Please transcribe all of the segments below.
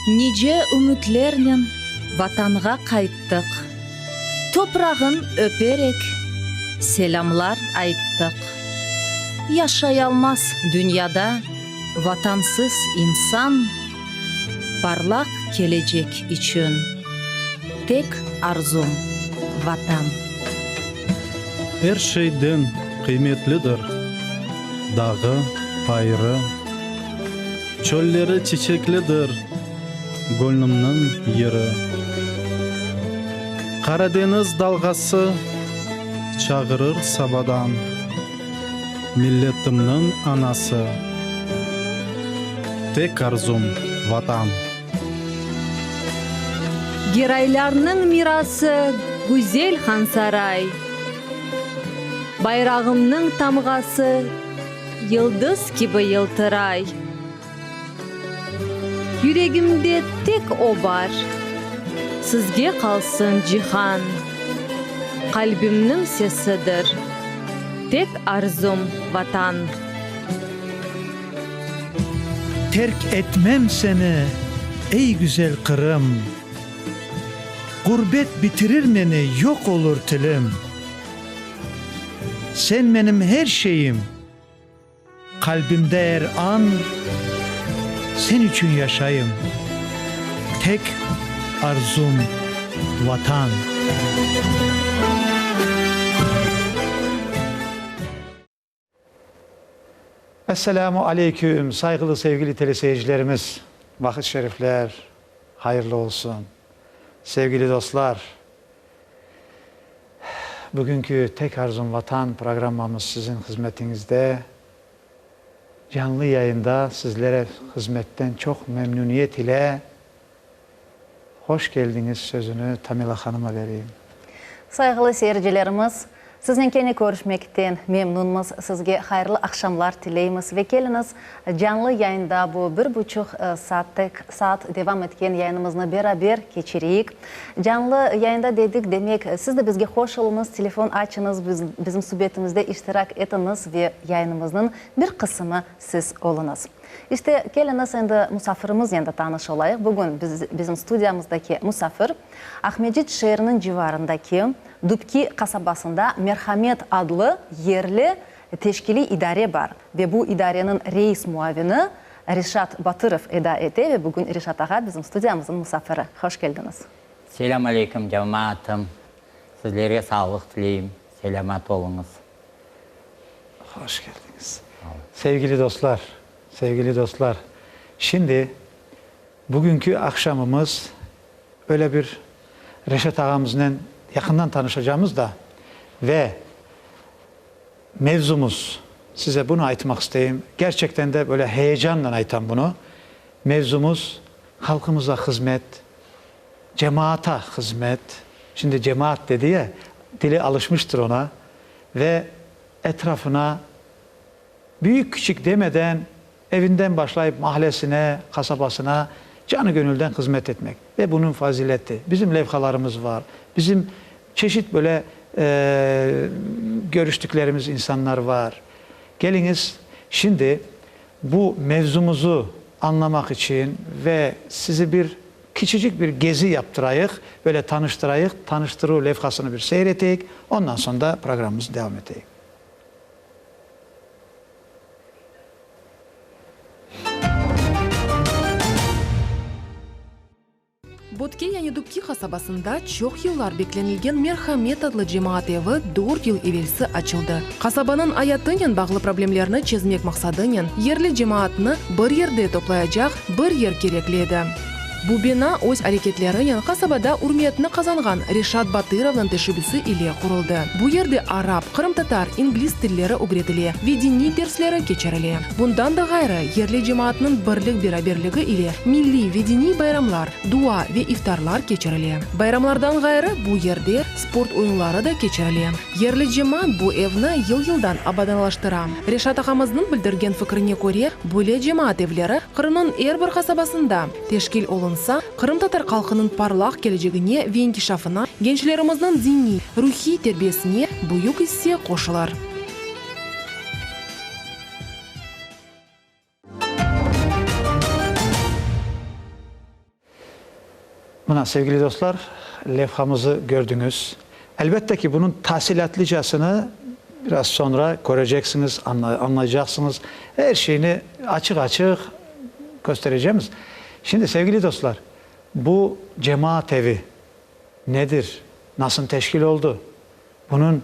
Nice ümütlernen Vatanğa qayttıq, Toprağın öperek, selâmlar ayttıq. Yaşayalmaz dünyada Vatansız insan, Parlaq kelecek içün tek arzum, Vatan. Er şeyden qıymetlidir dağı, bayırı, Çölleri çiçeklidir göñlümniñ yeri. Qaradeñiz dalğası çağırır sabadan, Milletimniñ anası, tek arzum, Vatan. Geraylarnıñ mirası güzel Hansaray, Bayrağımnıñ tamğası yıldız kibi yıltıray. Yüregimde tek o bar, sizge qalsın cihan, Qalbimniñ sesidir, tek arzum, Vatan. Terk etmem seni, ey güzel Qırım, Ğurbet bitirir meni, yoq olur tilim. Sen menim her şeyim, qalbimde er an, Sen içün yaşayım, tek arzum, Vatan. Esselamu aleyküm, sayğılı sevgili teleseyircilerimiz, vaqıt şerifler hayırlı olsun. Sevgili dostlar, bugünkü Tek arzum Vatan programmamız siziñ hızmetiñizde. Canlı yayında sizlere hızmetten çoq memnüniyet ile Hoş keldiñiz sözüni Tamila hanıma bereyim. Sayğılı seyircilerimiz, siznen kene körüşmekten memnunmız, sizge hayırlı aqşamlar tileymiz ve keliñiz canlı yayında bu bir buçuq saat devam etken yayınımıznı beraber keçireyik. Canlı yayında dedik, demek, siz de bizge qoşulıñız, telefon açıñız, bizim subetimizde iştirak etiñiz ve yayınımıznıñ bir qısımı siz oluñız. İşte, keliñiz endi musafirimiznen de tanış olayıq. Bugün bizim studiyamızdaki musafir, Aqmescit şeeriniñ civarındaki Dubki qasabasında Merhamet adlı yerli teşkiliy idare bar ve bu idareniñ reis muavini Reşat Batırov eda ete ve bugün Reşat ağa bizim studiyamıznıñ musafiri. Hoş keldiñiz. Selâm aleyküm, cemaatım! Sizlerge sağlıq tileyim, selâmat oluñız. Hoş keldiñiz. Sevgili dostlar, sevgili dostlar, şimdi bugünkü aqşamımız öyle bir Reşat ağamıznen yaqından tanışacamız da ve mevzumız, size bunı aytmaq isteyim, gerçekten de böyle heyecanla aytam bunı, mevzumız halqımıza hızmet, cemaata hızmet, şimdi cemaat dedi ya, dili alışmıştır ona, ve etrafına büyük-küçük demeden, evinden başlayıp mahallesine, qasabasına canı-gönülden hızmet etmek. Ve bunıñ fazileti. Bizim levhalarımız var, bizim çeşit böyle körüştiklerimiz insanlar var. Keliñiz, şimdi bu mevzumuzu añlamaq içün ve sizi bir Kiçicik bir gezi yaptırayıq, böyle tanıştırayıq, tanıştıruv levhasını bir seyir eteyik, ondan soñ da programmamıznı devam eteyik. Bötke yani Dubki qasabasında çoq yıllar beklenilgen Merhamet adlı cemaat evi dört yıl evelsi açıldı. Qasabanıñ ayatınen bağlı problemlerni çezmek maqsadınen yerli cemaatnı bir yerde toplayacaq bir yer kerekli edi. Bu bina öz areketlerinen qasabada ürmetni qazanğan Reşat Batırovnıñ teşebbüsi ile quruldı. Bu yerde arap, qırımtatar, ingliz tilleri ögretile ve diniy dersleri keçirile. Bundan da ğayrı, yerli cemaatnıñ birlik-beraberligi ile milliy ve diniy bayramlar, dua ve iftarlar keçirile. Bayramlardan ğayrı, bu yerde sport oyunları da keçirile. Yerli cemaat bu evni yıl-yıldan abadanlaştıra. Reşat ağamıznıñ bildirgen fikrine köre, böyle cemaat evleri Qırımnıñ er bir qasabasında teşkil olunsa, qırımtatar halqınıñ parlaq kelecegine ve inkişafına, gençlerimizniñ diniy, ruhiy terbiyesine büyük isse qoşulır. Mına, sevgili dostlar, levhamızı kördiñiz. Elbette ki, bunıñ tafsilâtlıcasını biraz soñra köreceksiñiz, añlaycaqsıñız. Er şeyni açıq-açıq kösterecemiz. Şimdi, sevgili dostlar, bu cemaat evi nedir, nasıl teşkil oldı, bunıñ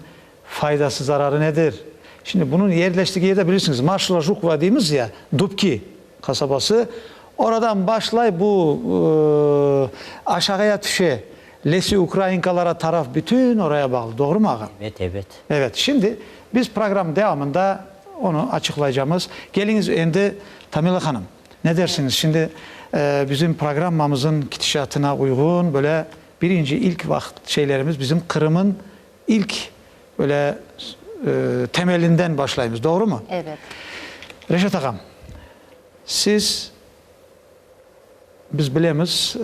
faydası, zararı nedir? Şimdi, bunıñ yerleştigi yerde bilirsiñiz, Marşala Jukova deymiz ya, Dubki qasabası, oradan başlay bu aşağıya tüşe, Lesi Ukrainkalara taraf bütün oraya bağlı, doğrumı, ağa? Evet, evet. Evet, şimdi biz program devamında onı açıqlaycamız. Keliñiz endi, Tamila hanım, ne dersiñiz, şimdi bizim programmamızın ketişatına uyğun böyle birinci ilk vaqıt şeylerimiz bizim Qırım'ın ilk böyle temelinden başlaymız, doğrumı? Evet. Reşat ağam, siz Biz bilemiz,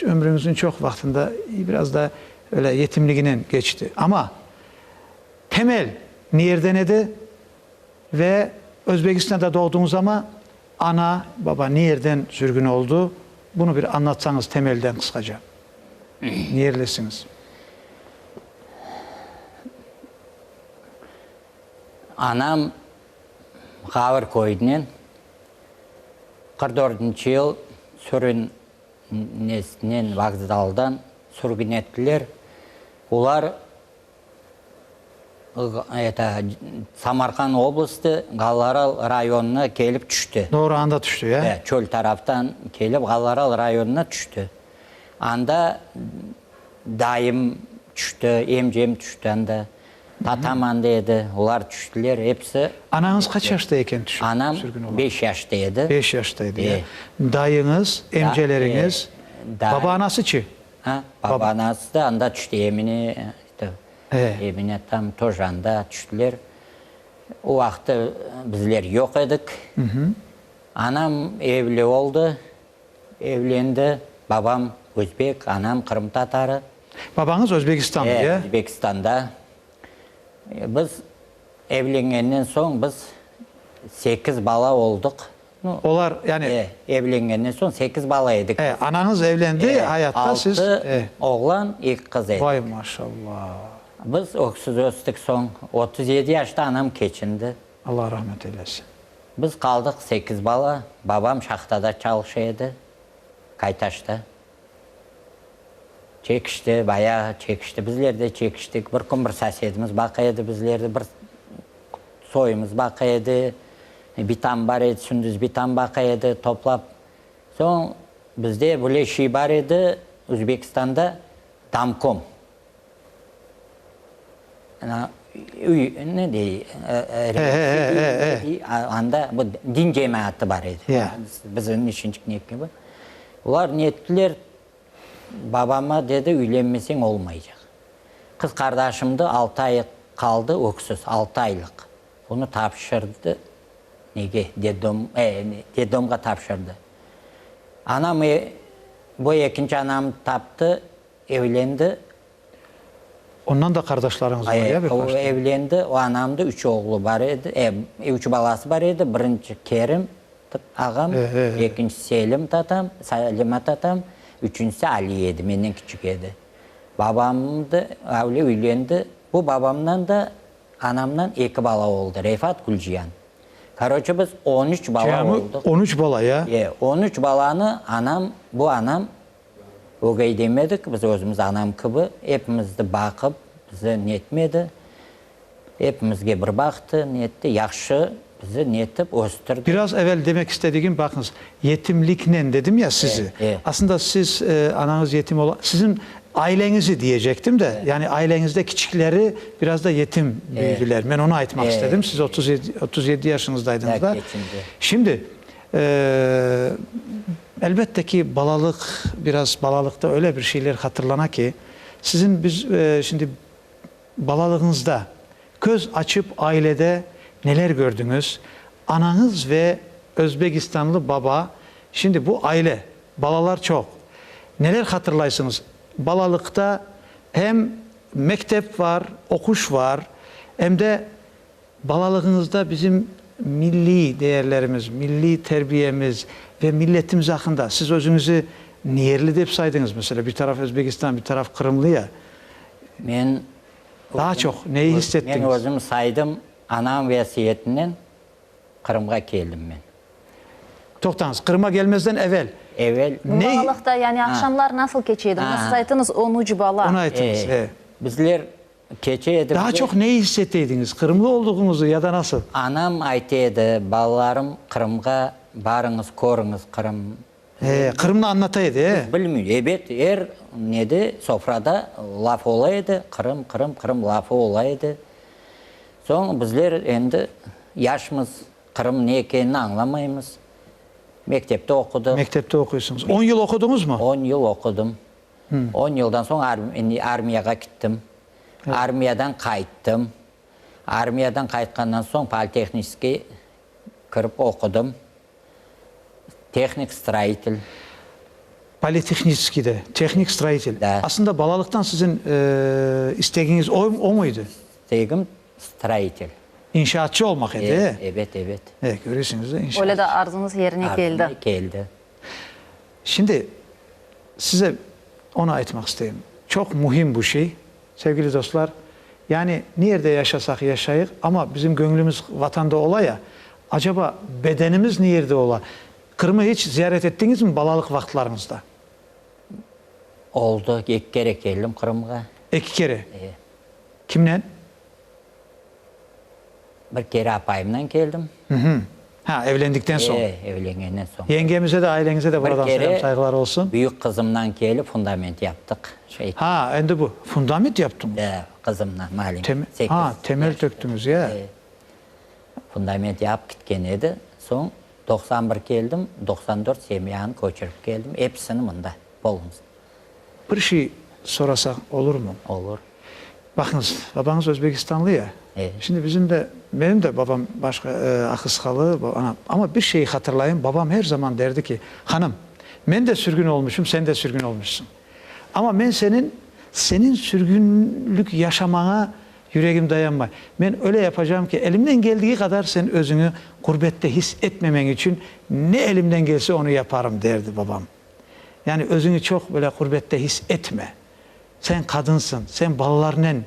ömrüñizniñ çoq vaqtında biraz da öyle yetimliginen keçti. Amma temel niyerden edi ve Özbekistanda doğdıñız amma ana, baba niyerden sürgün oldı? Bunı bir añlatsañız temelden qısqaca. Niyerlisiñiz? Anam Ğavr köyünden 44-nci yıl sürün nesinen vokzaldan sürgün ettiler. Olar eto, Samarqand oblastı Ğalaral rayonına kelip tüşti. Doğru, anda tüşti, ya? E, çöl taraftan kelip Ğalaral rayonına tüşti. Anda dayım tüşti, emcem tüşti anda. Tatam anda edi, olar tüştiler, episi. Anañız qaç yaşta eken tüşip, Anam sürgün olğan? beş yaşta edi. Beş yaşta edi, ya. Dayıñız, emceleriñiz, baba anasıçı? Ha, baba anası da anda tüşti, Emine, işte, Emine tam toj anda tüştiler. O vaqıtta bizler yoq edik. Anam evli oldı, evlendi, babam özbek, anam qırımtatarı. Babañız Özbekistanlı, E, ya? Özbekistanda. Biz evlengenden soñ biz sekiz bala oldıq. Nu, Olar, yani. E, evlengenden soñ sekiz bala edik. E, anañız evlendi, E, hayatta siz. altı E. oğlan, eki qız edik. Vay, maşallah! Biz öksüz östik soñ. 37 yaşta anam keçindi. Allah rahmet eylesin. Biz qaldıq sekiz bala. Babam şahtada çalışa edi, Kaytaşta. Çekişti, bayağı çekişti. Bizler de çekiştik. Bir kün bir sosedimiz baqa edi bizlerdi, bir soyumız baqa edi. Bitam bar edi, Sündüz bitam baqa edi, toplap. Soñ bizde böyle şey bar edi, Özbekistanda domkom. Üy, ne dey, anda bu din cemaatı bar edi. Bizim işinçik ne kibi. Olar ne ettiler, babama dedi, üylenmeseñ olmaycaq. Qız qardaşımdı altı ay qaldı öksüz, altı aylıq. Onı tapşırdı nege, detdom, detdomğa tapşırdı. Anam bu ekinci anamnı taptı, Evlendi. Ondan da qardaşlarıñız bar, ya, bir qaç O tane? evlendi, o anamda üç oğlu bar edi, e, üç balası bar edi, birinci Kerim ağam, ekincisi Selim tatam, Salima tatam, üçüncisi Ali edi, menden küçük edi. Babam da öyle üylendi. Bu babamdan da anamdan eki bala oldı, Refat, Gülciyan. Koroçe, biz on üç bala Cemi oldıq. on üç bala, ya? E, on üç balanı anam, bu anam Ögey demedik, biz özümiz anam kibi, epimizdi baqıp, bizi netmedi. Epimizge bir baqtı, netti, yahşı bizi netip östürdi. Biraz evel demek istedigim, baqıñız, yetimliknen dedim ya sizi. Aslında siz, anañız yetim ola, siziñ aileñizi diyecektim de, yani aileñizde kiçikleri biraz da yetim büyüdiler. Men onı aytmaq istedim. Siz 37, 37 yaşıñızdaydınız da. Şimdi, Elbette ki, balalıq, biraz balalıqta öyle bir şeyler hatırlana ki, siziñ biz şimdi balalığıñızda köz açıp ailede neler kördiñiz, anañız ve özbekistanlı baba, şimdi bu aile, balalar çoq, neler hatırlaysıñız, balalıqta em mektep var, oquş var, em de Balalığıñızda bizim milliy değerlerimiz, milliy terbiyemiz ve milletimiz aqqında siz özüñizi. Niyerli dep saydıñız? Meselâ, bir taraf Özbekistan, bir taraf Qırımlı ya. Men Daa çoq neyi hiss ettiñiz? Men özüm saydım, anam vesiyetinen Qırımğa keldim men. Toqtañız, Qırımğa gelmezden evel. Evel. Ne? Balalıqta, yani aqşamlar nasıl keçe edi? Mına siz aytıñız, on üç bala. Onı aytıñız, e. Bizler keçe edik. Daa çoq neyi hiss ete ediñiz? Qırımlı olduğuñızı ya da nasıl? Anam ayta edi, balalarım, Qırımğa barıñız, körüñiz Qırım. E, Qırımnı añlata edi, e? Biz bilmiy, ebet, er nede, sofrada laf ola edi, Qırım, Qırım, Qırım lafı ola edi. Soñ bizler endi yaşmız, Qırım ne ekenini añlamaymız. Mektepte oqudıq. Mektepte oquysıñız. On yıl oqudıñızmı? On yıl oqudım. On yıldan soñ armiyağa gittim. Armiyadan qayttım. Armiyadan qaytqandan soñ politehniçeskiy kirip oqudım. Tehnik stroitel. Politehniçeskiyde, tehnik stroitel. Da. Aslında balalıqtan siziñ istegiñiz o, o mıydı? İstegim stroitel. İnşaatçı olmaq edi, e? Ebet, ebet. E, köresiñiz de, inşaatçı. Öyle de arzuñız yerine keldi. Arzum keldi. Şimdi size onı aytmaq isteyim. Çoq mühim bu şey, sevgili dostlar. Yani ne yerde yaşasaq yaşayıq, amma bizim göñlümiz Vatanda ola ya, acaba bedenimiz ne yerde ola? Qırımı hiç ziyaret ettiñizmi balalıq vaqıtlarıñızda? Oldı, eki kere keldim Qırımğa. Eki kere? E. Kimnen? Bir kere apayımnen keldim. Ha, evlendikten soñ. E, evlengenden soñ. Yengemize de, aileñize de buradan Bir kere selâm, sayğılar olsun. büyük qızımnan kelip fundament yaptıq. Şey. Ha, endi bu, fundament yaptıñız? E, qızımnan, malim, sekiz. Ha, temel töktüñiz, ya. E, fundament yapıp kitken edi. Soñ 91 keldim, 94 semyanı köçürip keldim. Episini mında, polnıstü. Bir şey sorasaq olurmı? Olur. Baqıñız, babañız özbekistanlı ya. Evet. Şimdi bizim de, menim de babam başqa ahısqalı, anam. Amma bir şeyi hatırlayım, babam her zaman derdi ki, hanım, men de sürgün olmuşım, sen de sürgün olmuşsıñ. Amma men seniñ, seniñ sürgünlik yaşamaña yüregim dayanmay. Men öyle yapacağım ki, elimden geldiği qadar sen özüñi ğurbette his etmemeñ içün ne elimden gelse onı yaparım, derdi babam. Yani özüñi çoq böyle ğurbette his etme. Sen qadınsıñ, sen balalarnen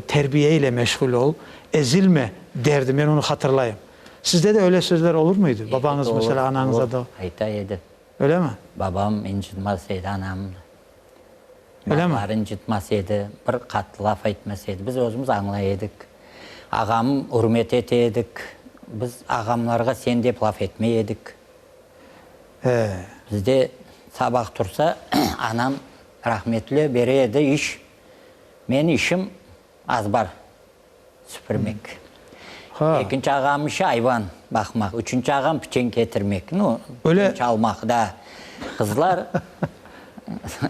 terbiye ile meşğul ol, ezilme, derdi, men onı hatırlayım. Sizde de öyle sözler olur mıydı, babañız, meselâ, anañıza da? Olur, ayta edi. Öyle mi? Babam incıtmaz edi, anam da. Öyle mi? Balalar incıtmaz edi, bir qattı laf aytmaz edi. Biz özümiz añlay edik. Ağam ürmet ete edik. Biz ağamlarğa sen dep laf etmey edik. Bizde sabah tursa, anam rahmetli bere edi iş. Menim işim azbar süpürmek. Ekinci ağam işi ayvan baqmaq. Üçünci ağam piçen ketirmek. Nu, piçen çalmaq, da. Qızlar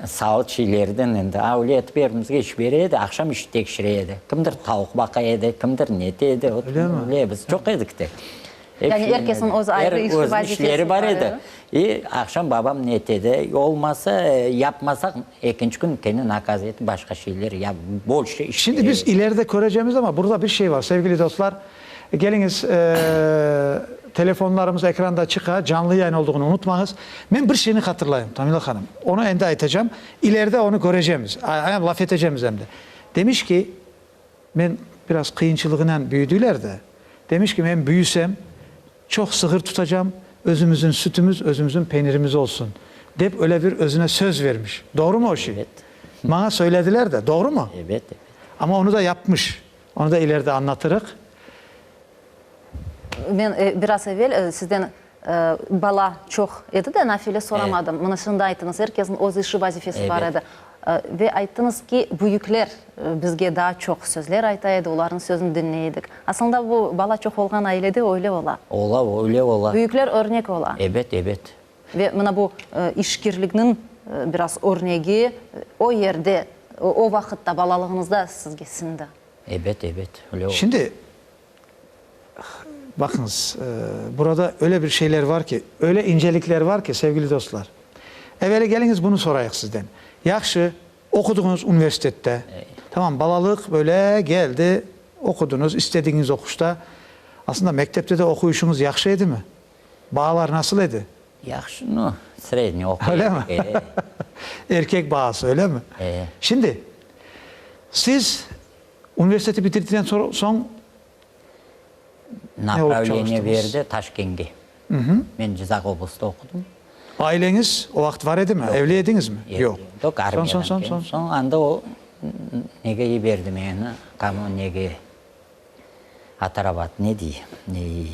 salı çiylerden endi avle etip erimizge iş bere edi, aqşam iş tekşire edi. Kimdir tavuq baqa edi, kimdir nete edi. Öyle biz çoq edik de. Yani er kesniñ öz ayrı işi, vazifesi bar edi. İ aqşam babam ne etedi, olmasa, yapmasaq, ekinci kün kene nakaz etip başqa şeyler yap, bolşe iş Şimdi biz ileride körecemiz, amma burada bir şey var, sevgili dostlar. Keliñiz, telefonlarımız ekranda çıqa, canlı yayın olduğını unutmañız. Men bir şeyni hatırlayım, Tamila hanım, onı endi aytacam, ileride onı körecemiz, laf etecemiz em de. Demiş ki, Men biraz qıyınçılığınen büyüdiler de. Demiş ki, men büyüsem, çoq sığır tutacam, özümizin sütümiz, özümizin penirimiz olsun, dep öyle bir özüne söz vermiş. Doğrumı o şey? Ebet. Maña söylediler de, doğrumı? Ebet, ebet. Amma onı da yapmış. Onı da ileride anlatırıq. Men biraz evel sizden bala çoq edi de, nafile soramadım. Mına şimdi aytıñız, er kesniñ öz işi, vazifesi bar edi. Ve ayttıñız ki, büyükler bizge daa çoq sözler ayta edi, olarnıñ sözüni diñley edik. Aslında bu bala çoq olğan ailede öyle ola. Ola, öyle ola. Büyükler örnek ola. Ebet, ebet. Ve mına bu işkirlikniñ biraz örnegi o yerde, o vaqıtta, balalığıñızda sizge siñdi. Ebet, ebet, öyle oldı. Şimdi, baqıñız, burada öyle bir şeyler var ki, öyle incelikler var ki, sevgili dostlar. Eveli keliñiz bunı sorayıq sizden. Yahşı, oqudıñız universitette. Tamam, balalıq böyle geldi, oqudıñız, istedigiñiz oquşta. Aslında mektepte de oquyışıñız yahşı edimi? Baalar nasıl edi? Yahşı, nu, sredniy oquy Öyle mi? edik, e. Erkek balası, öyle mi? E. Şimdi, siz universiteti bitirdikten soñ ne olıp Napravleniye çalıştıñız? berdi Taşkentke. Men Cizaq oblastda oqudım. Aileñiz o vaqıt bar edimi? Evli ediñizmi? Yoq. Yoq, Soñ, armiyadan soñ, soñ, keldim. soñ. Soñ anda o nege yiberdi meni, kommun nege, at arabat, ne dey, ney.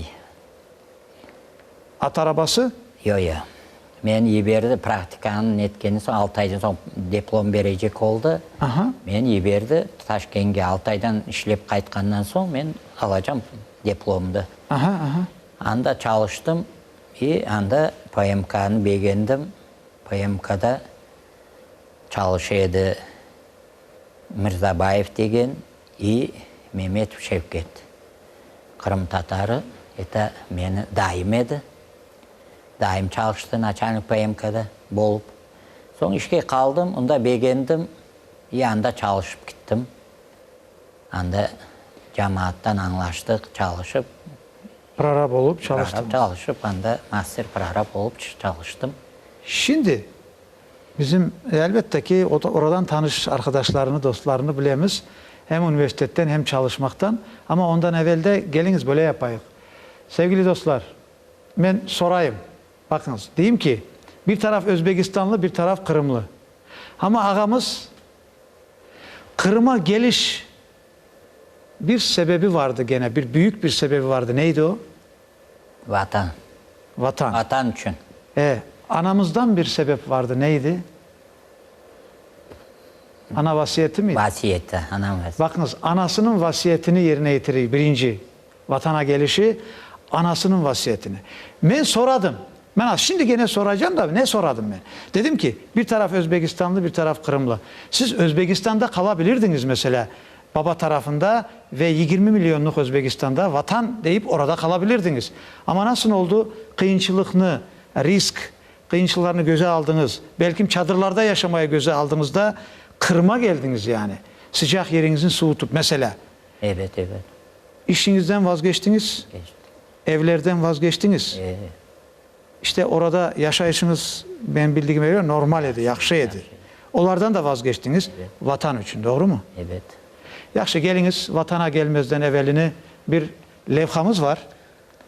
At arabası? Yoq, yoq. Meni yiberdi, praktikanı netkenden soñ, altı aydan soñ diplom berecek oldı. Aha. Meni yiberdi Taşkentke. Altı aydan işlep qaytqandan soñ men alacam diplomdı. Aha, aha. Anda çalıştım i anda PMK-nı begendim. PMK-da çalışa edi Mirzabayev degen i Memetov Şevket, qırımtatarı, eta meni dayım edi. Dayım çalıştı naçalnik PMK-da bolıp. Soñ işke qaldım, unda begendim i anda çalışıp kittim. Anda cemaattan añlaştıq, çalışıp. Prorab olıp çalıştıñız. Prorab çalışıp, anda master prorab olıp çalıştım. Şimdi bizim, elbette ki, oradan tanış arqadaşlarnı, dostlarnı bilemiz, hem universitetten, hem çalışmaqtan. Amma ondan evel de keliñiz böyle yapayıq. Sevgili dostlar, men sorayım, baqıñız, deyim ki, bir taraf özbekistanlı, bir taraf qırımlı. Amma ağamız Qırıma geliş bir sebebi vardı gene, bir büyük bir sebebi vardı. Neydi o? Vatan. Vatan. Vatan içün. E, anamızdan bir sebep vardı. Neydi? Ana vasiyeti miydi? Vasiyeti, anam vasiyeti. Baqıñız, anasınıñ vasiyetini yerine yetiriy, birinci, Vatana gelişi, anasınıñ vasiyetini. Men soradım. Mana, şimdi gene soracam da, ne soradım men? Dedim ki, bir taraf özbekistanlı, bir taraf qırımlı. Siz Özbekistanda qala bilirdiñiz, meselâ, baba tarafında ve 20 millionlıq Özbekistanda Vatan deyip orada qala bilirdiñiz. Amma nasıl oldu, qıyınçılıqnı, risk, qıyınçılıqlarnı göze aldıñız, belkim çadırlarda yaşamaya göze aldıñız da, Qırıma geldiñiz yani, sıcaq yeriñizni suvutıp, meselâ. Ebet, ebet. İşiñizden vazgeçtiñiz? Keçtim. Evlerden vazgeçtiñiz? E. İşte, orada yaşayışıñız, menim bildigime köre, normal edi, yahşı edi. Olardan da vazgeçtiñiz, Vatan içün, doğrumı? Ebet. Yahşı, keliñiz, Vatana kelmezden evelini bir levhamız bar.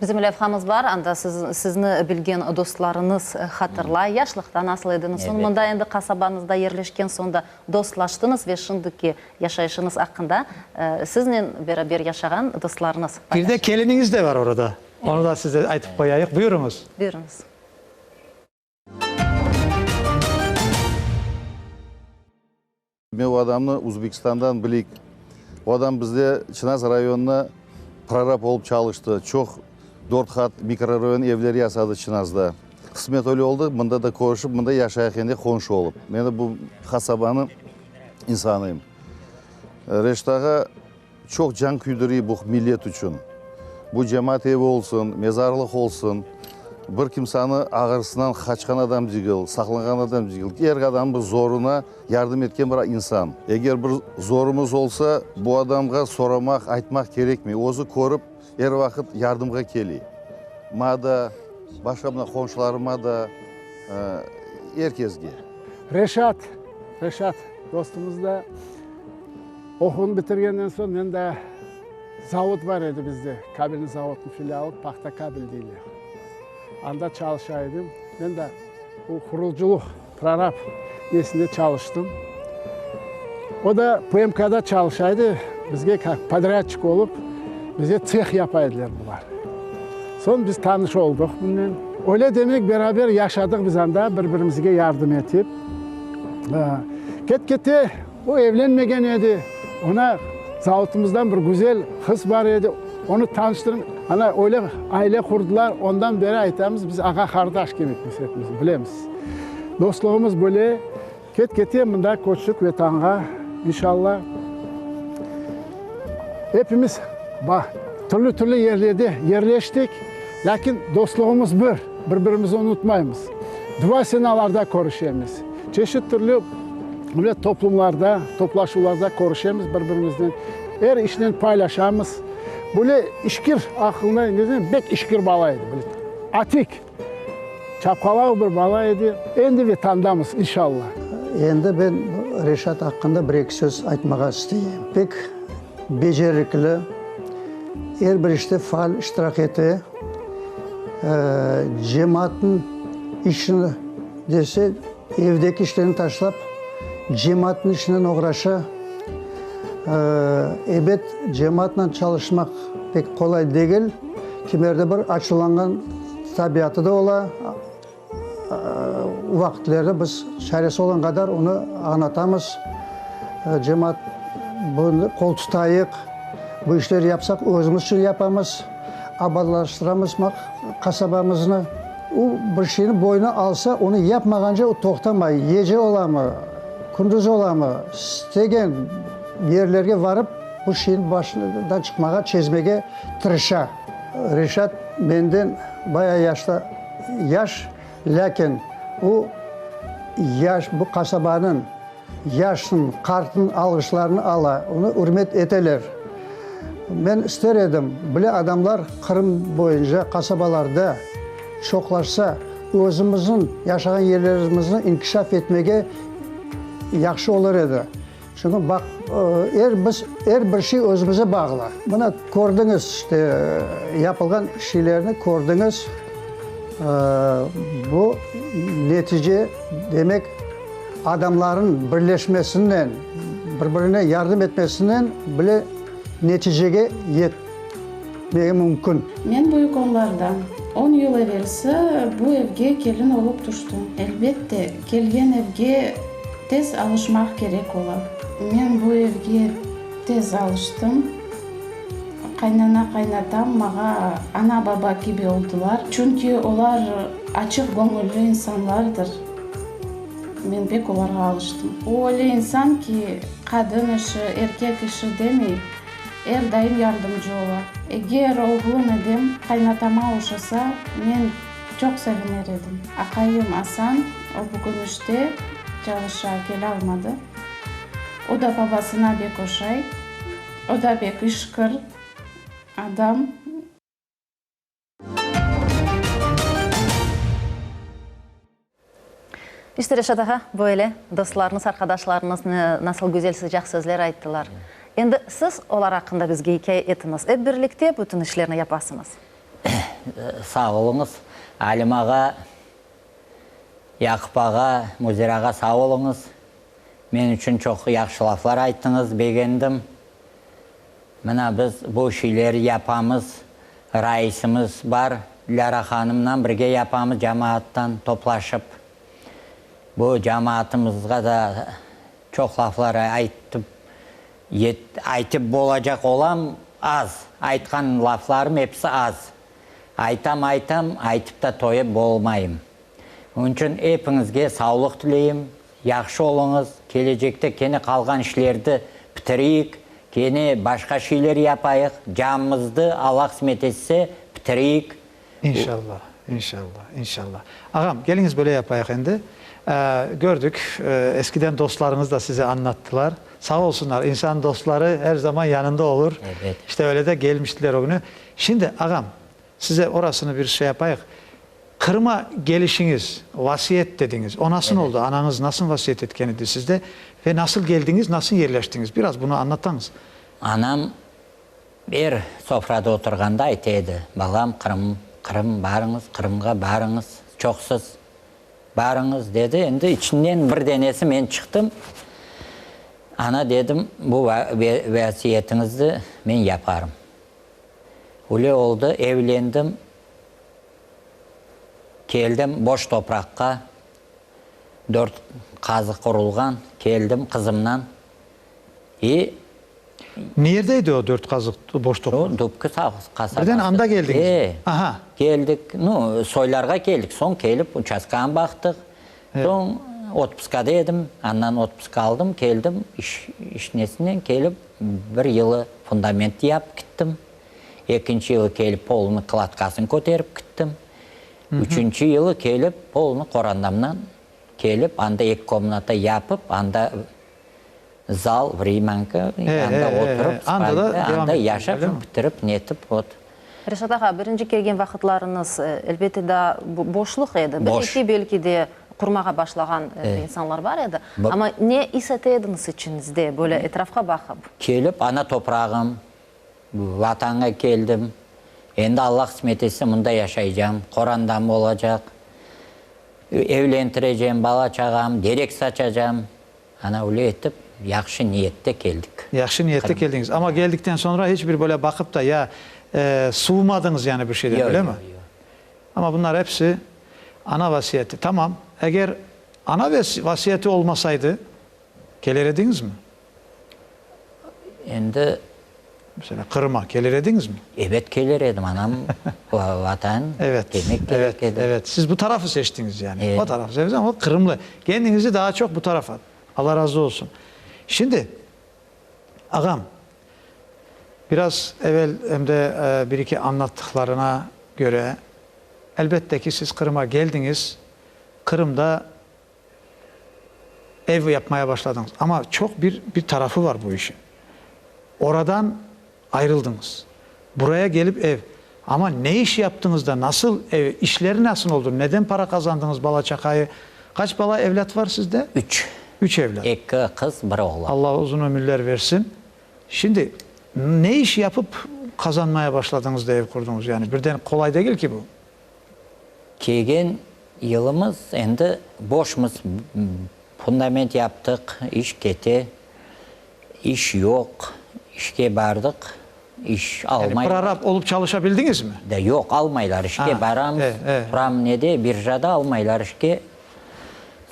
Bizim levhamız bar, anda siz, sizni bilgen dostlarıñız hatırlay, yaşlıqta nasıl ediñiz, soñ mında endi qasabañızda yerleşken soñ da dostlaştıñız ve şimdiki yaşayışıñız aqqında siznen beraber yaşağan dostlarıñız Bir de paylaşır. keliniñiz de bar orada, onı da size aytıp qoyayıq. Buyurıñız. Buyurıñız. Men o adamnı Uzbekistandan bileyik. O adam bizde Çınaz rayonına prorab olıp çalıştı. Çoq dört qat mikrorayon evleri yasadı Çınazda. Qısmet öyle oldı, mında da körüşip, mında yaşayıq endi qonşu olıp. Men de bu qasabanıñ insanıyım. Reşit ağa çoq can küydüriy bu millet içün. Bu cemaat evi olsun, mezarlıq olsun, bir kimsanı ağrısından qaçqan adam degil, saqlanğan adam degil, er adamnıñ bir zoruna yardım etken bir insan. Eger bir zorumız olsa, bu adamğa soramaq, aytmaq kerekmey, özü körip, er vaqıt yardımğa keliy. Maña da, başqa mına qonşularıma da, er kesge. Reşat, Reşat dostumız da Oquvnı bitirgenden soñ men daa zavod bar edi bizde, kabelniy zavodnıñ filialı, Pahtakabel deyler. Anda çalışa edim. Men de bu qurucılıq, prorab nesinde çalıştım. O da PMK-da çalışa edi, bizge kak podrâdçik olıp, bize tseh yapa ediler bular. Soñ biz tanış oldıq bunnen. Öyle demek, beraber yaşadıq biz anda, bir-birimizge yardım etip. Ket-kete O evlenmegen edi. Ona zavodımızdan bir güzel qız bar edi. Onı tanıştırım. Ana, öyle aile qurdılar. Ondan beri aytamız, biz ağa-qardaş kemikmiz epimiz, bilemiz. Dostluğımız böyle. Ket-kete mında köçtik Vetanğa, inşalla. Epimiz türlü-türlü yerlerde yerleştik, lâkin dostluğımız bir, bir-birimizni unutmaymız. Dua senalarda körüşemiz. Çeşit türlü böyle toplumlarda, toplaşuvlarda körüşemiz bir-birimiznen, er işnen paylaşamız. Böyle işkir, aqılına, ne diyeyim, bek işkir bala edi, böyle atik. Çapqalav bir bala edi. Endi Vetandamız, inşalla. Endi ben Reşat aqqında bir-eki söz aytmağa isteyim. Pek becerikli, er bir işte faal iştirak ete, cemaatnıñ işini dese, evdeki işlerini taşlap, cemaatnıñ işinen oğraşa. Ebet, cemaatnen çalışmaq pek qolay degil, kimerde bir açuvlanğan tabiatı da ola. O vaqıtları biz çaresi olğan qadar onı añlatamız, cemaat, bunı qol tutayıq, bu işleri yapsaq, özümiz içün yapamız, abadanlaştıramız qasabamıznı. O bir şeyni boyuna alsa, onı yapmağance o toqtamay, gece olamı, kündüz olamı, istegen yerlerge varıp, bu şeyni başından çıqmağa, çezmege tırışa. Reşat menden bayağı yaşta yaş, lâkin o yaş bu qasabanıñ yaşnıñ, qartnıñ alğışlarını ala, onı ürmet eteler. Men ister edim, bile adamlar Qırım boyunca qasabalarda çoqlaşsa, özümizniñ yaşağan yerlerimizni inkişaf etmege yahşı olur edi. Çünki baq, er biz, er bir şey özümize bağlı. Mına, kördiñiz, işte, yapılğan şeylerni kördiñiz. Bu netice, demek, adamların birleşmesinen, bir-birine yardım etmesinen bile neticege yetmege mümkün. Men büyük onlardan. On yıl evelsi bu evge kelin olıp tüştim. Elbette, kelgen evge tez alışmaq kerek ola. Men bu evge tez alıştım. Qaynana-qaynatam mağa ana-baba kibi oldılar. Çünki olar açıq göñülli insanlardır. Men pek olarğa alıştım. O öyle insan ki, qadın işi, erkek işi demey, er daim yardımcı ola. Eger oğlum Edem qaynatama oşasa, men çoq seviner edim. Aqayım Asan, o bugün işte çalışa, kelalmadı. O da babasına bek oşay. O da bek işkir adam. İşte, Reşat ağa, böyle dostlarıñız, arqadaşlarıñız nasıl güzel sıcaq sözler ayttılar. Endi siz olar aqqında bizge ikâye etiñiz. Ep birlikte bütün işlerni yapasıñız. Sağ oluñız, Alim ağa, Yaqub ağa, Müzir ağa, sağ oluñız. Men içün çoq yahşı laflar ayttıñız, begendim. Mına biz bu şeyleri yapamız, raisimiz bar, Lâra hanımnan birge yapamız cemaattan toplaşıp. Bu cemaatımızğa da çoq laflar aytıp, aytıp bolacaq olam, az, aytqan laflarım episi az. Aytam, aytam, aytıp da toyıp bolmayım. Onıñ içün epiñizge savlıq tileyim, Yahşı oluñız, kelecekte kene qalğan işlerdi pitireyik, kene başqa şeyler yapayıq, camımızdı, Alla qısmet etse, pitireyik. İnşallah, inşallah, inşallah. Ağam, keliñiz böyle yapayıq endi. Gördük, eskiden dostlarıñız da size añlattılar. Sağ olsunlar, insan dostları er zaman yanında olur. Ebet. İşte öyle de gelmiştiler o günü. Şimdi, ağam, Size orasını bir şey yapayıq. Qırıma gelişiñiz, vasiyet dediñiz. O nasıl oldı? Anañız nasıl vasiyet etken edi sizde? Ve nasıl geldiñiz, nasıl yerleştiñiz? Biraz bunı añlatañız. Anam er sofrada oturğanda ayta edi, Balam, Qırım, Qırım, barıñız, Qırımğa barıñız, çoqsız barıñız, dedi. Endi içinden bir denesi men çıqtım. Ana, dedim, bu vasiyetiñizni men yaparım. Öyle oldı, evlendim, keldim boş topraqqa, dört qazı qurulğan, keldim qızımnan i. Nerde edi o dört qazı boş topraq? Şu Dubki qasabası. Birden anda keldiñiz? E, Aha. keldik, nu, soylarğa keldik, soñ kelip uçastkanı baqtıq, soñ otpuskada edim, andan otpusk aldım, keldim, iş, iş nesinen kelip Bir yılı fundament yapıp gittim. Ekinci yılı kelip polnı kladkasını köterip gittim. Üçünci yılı kelip polnı qorandamdan kelip anda eki komnata yapıp anda zal, vremânka, anda oturıp, spalnâ, anda yaşap, bitirip netip vot. Reşat ağa, birinci kelgen vaqıtlarıñız, elbette, daa boşluq edi. Boş. Bir-eki, belki de, qurmağa başlağan insanlar bar edi. Amma ne is ete ediñiz içiñizde, böyle etrafqa baqıp? Kelip, ana toprağım, Vatanğa keldim. Endi Alla qısmet etse, mında yaşaycam, qorandam olacaq, evlentirecem bala-çağam, derek saçacam. Ana öyle etip, yahşı niyette keldik. Yahşı niyette keldiñiz. Amma geldikten soñra hiç bir böyle baqıp da ya suvumadıñız yani bir şeyden, öyle mi? Yoq, yoq, yoq. Amma bunlar episi ana vasiyeti. Tamam, eger ana vasiyeti olmasaydı, keler ediñizmi? Endi. Mesela, Qırıma kelir ediñizmi? Ebet, kelir edim. Anam, Vatan, Evet, demek kerek evet, edi. evet. Siz bu tarafı seçtiñiz yani. Evet. O tarafı seçtiñiz, amma Qırımlı. Kendiñizi daa çoq bu tarafa. Alla razı olsun. Şimdi, ağam, biraz evel em de bir-eki añlattıqlarına köre, elbette ki, siz Qırıma geldiñiz, Qırımda Ev yapmaya başladıñız. Amma çoq bir bir tarafı var bu işin. Oradan ayrıldıñız. Buraya gelip ev. Amma ne iş yaptıñız da, nasıl ev, işler nasıl oldu, neden para qazandıñız bala-çaqayı? Qaç bala, evlât var sizde? Üç. Üç evlât. Eki qız, bir oğlan. Allah uzun ömürler versin. Şimdi, ne iş yapıp qazanmaya başladıñız da ev qurdıñız? Yani birden qolay degil ki bu. Kelgen yılımız endi boşmız, fundament yaptıq, iş kete, iş yoq, işke bardıq, iş almaylar. Yani prorab olıp çalışa bildiñizmi? Da yoq, almaylar, işke baramız, turam nede, birjada almaylar işke,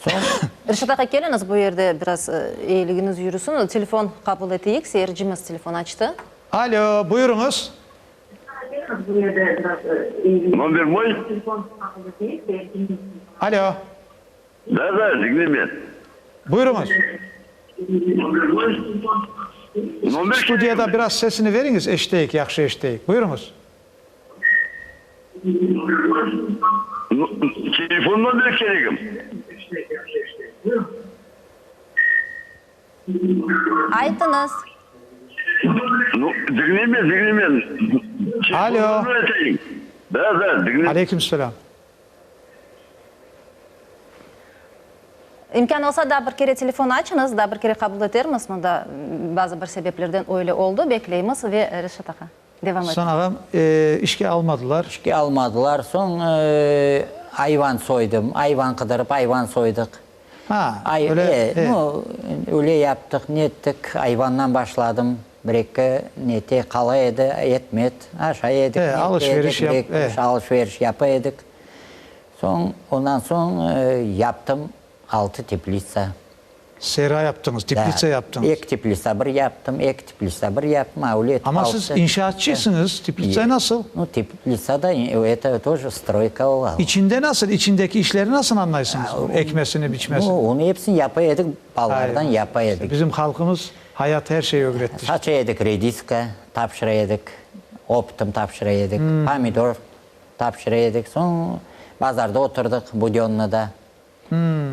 soñ. Reşat ağa, keliñiz bu yerde biraz eyiligiñiz yürüsün, telefon qabul eteyik, seyircimiz telefon açtı. Alo, buyurıñız. Nomer moy? Alo. Da, da, diñleymen. Buyurıñız. Nomer Studiyada biraz sesini veriñiz, eşiteyik, yahşı eşiteyik. Buyurıñız. Telefon nomeri keregim. Aytıñız. Diñleymen, diñleymen. Alo. Da, da, diñleymen. Aleyküm selâm. İmkân olsa, daa bir kere telefon açıñız, daa bir kere qabul etermiz. Mında bazı bir sebeplerden öyle oldı. Bekleymiz ve Reşat ağa, devam etiñiz. Soñ ağam, işke almadılar. İşke almadılar. Soñ ayvan soydım. Ayvan qıdırıp, ayvan soydıq. Ha, Ay, öyle, e, e. nu, öyle yaptıq, nettik, ayvandan başladım, bir-eki nete qala edi, et-met, aşay edik, E, nete alış-veriş edik, yap, bir-eki e. kuruş alış-veriş yapa edik. Soñ, ondan soñ yaptım altı teplitsa. Sera yaptıñız, teplitsa Da, yaptıñız. eki teplitsa bir yaptım, eki teplitsa bir yaptım, a öyle etip Amma altı. siz inşaatçısıñız, teplitsa nasıl? Nu, teplitsa da, eto тоже stroyka ola. İçinde nasıl, içindeki işleri nasıl añlaysıñız, ekmesini, biçmesini? Nu, onı episini yapa edik, balalardan yapa edik. Bizim halqımız hayat her şey ögretti. Saça edik rediska, tapşıra edik, optom tapşıra edik, pomidor tapşıra edik. Soñ bazarda oturdıq, Budönnıda.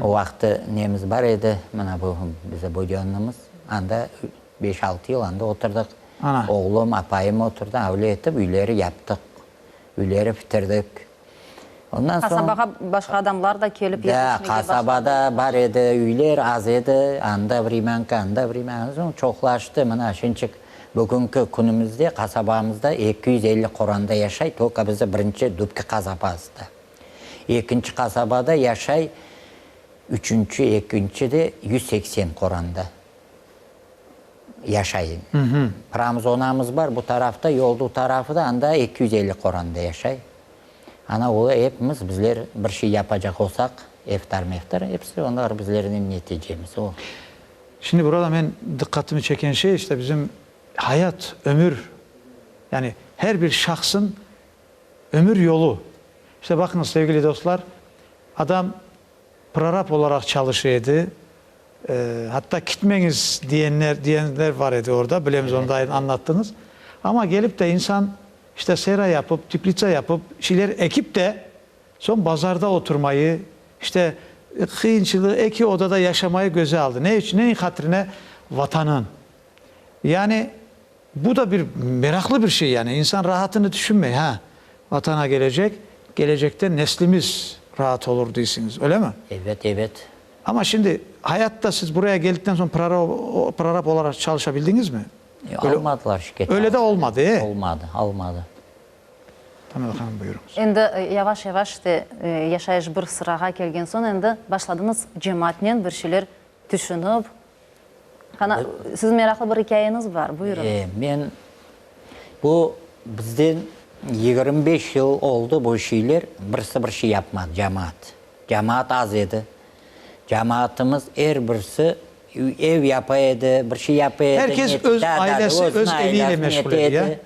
O vaqtı nemiz bar edi, mına bu bize Budönnımız, anda beş-altı yıl anda oturdıq. Oğlum, apayım oturdı, öyle etip üyleri yaptıq. Üyleri bitirdik. Ondan soñ. Qasabağa başqa adamlar da kelip yerleşmege başladı. Da, qasabada bar edi, üyler az edi, anda vremânka, anda vremânka, soñ çoqlaştı. Mına şinçik bugünki künümizde qasabamızda 250 qoranda yaşay, tolko bizi birinci Dubki qasabasında. Ekinci qasabada yaşay, üçünci, ekinci de 180 qoranda. Yaşay. Pramzonamız bar, bu tarafta, yoldu tarafı da, anda 250 qoranda yaşay. Ana, olar epimiz, bizler bir şey yapacaq olsaq, eftar-meftar, episi onlar bizlernen neticemiz o. Şimdi burada men diqqatımı çeken şey, işte bizim hayat, ömür, yani her bir şahsın ömür yolu. İşte baqıñız, sevgili dostlar, adam Prorab olaraq çalışa edi. Hatta kitmeñiz diyenler diyenler bar edi orda, bilemiz, onı da añlattıñız. Amma kelip de insan işte sera yapıp, teplitsa yapıp, şeyler ekip de, soñ bazarda oturmayı, işte qıyınçılıq, eki odada yaşamayı göze aldı. Ne içün? Neniñ hatirine? Vatanın. Yani. Bu da bir meraqlı bir şey yani, insan rahatını tüşünmey, ha, Vatana kelecek, kelecekte neslimiz rahat olur deysiñiz, öyle mi? Evet, evet. Amma şimdi hayatta siz buraya geldikten soñ prorab olaraq çalışa bildiñizmi? Almadılar şirkette. Öyle de olmadı, e? Olmadı, almadı. Tamila hanım, buyurıñız. Endi yavaş-yavaş işte yaşayış bir sırağa kelgen soñ endi başladıñız cemaatnen bir şeyler tüşünip. Qana, siziñ meraqlı bir ikâyeñiz bar, buyurıñ. E, men bu bizden 25 yıl oldı bu şeyler, birisi bir şey yapmadı, cemaat. Cemaat az edi. Cemaatımız er birisi ev yapa edi, bir şey yapa edi. Er kes öz ailesi, öz evi ile meşğul edi,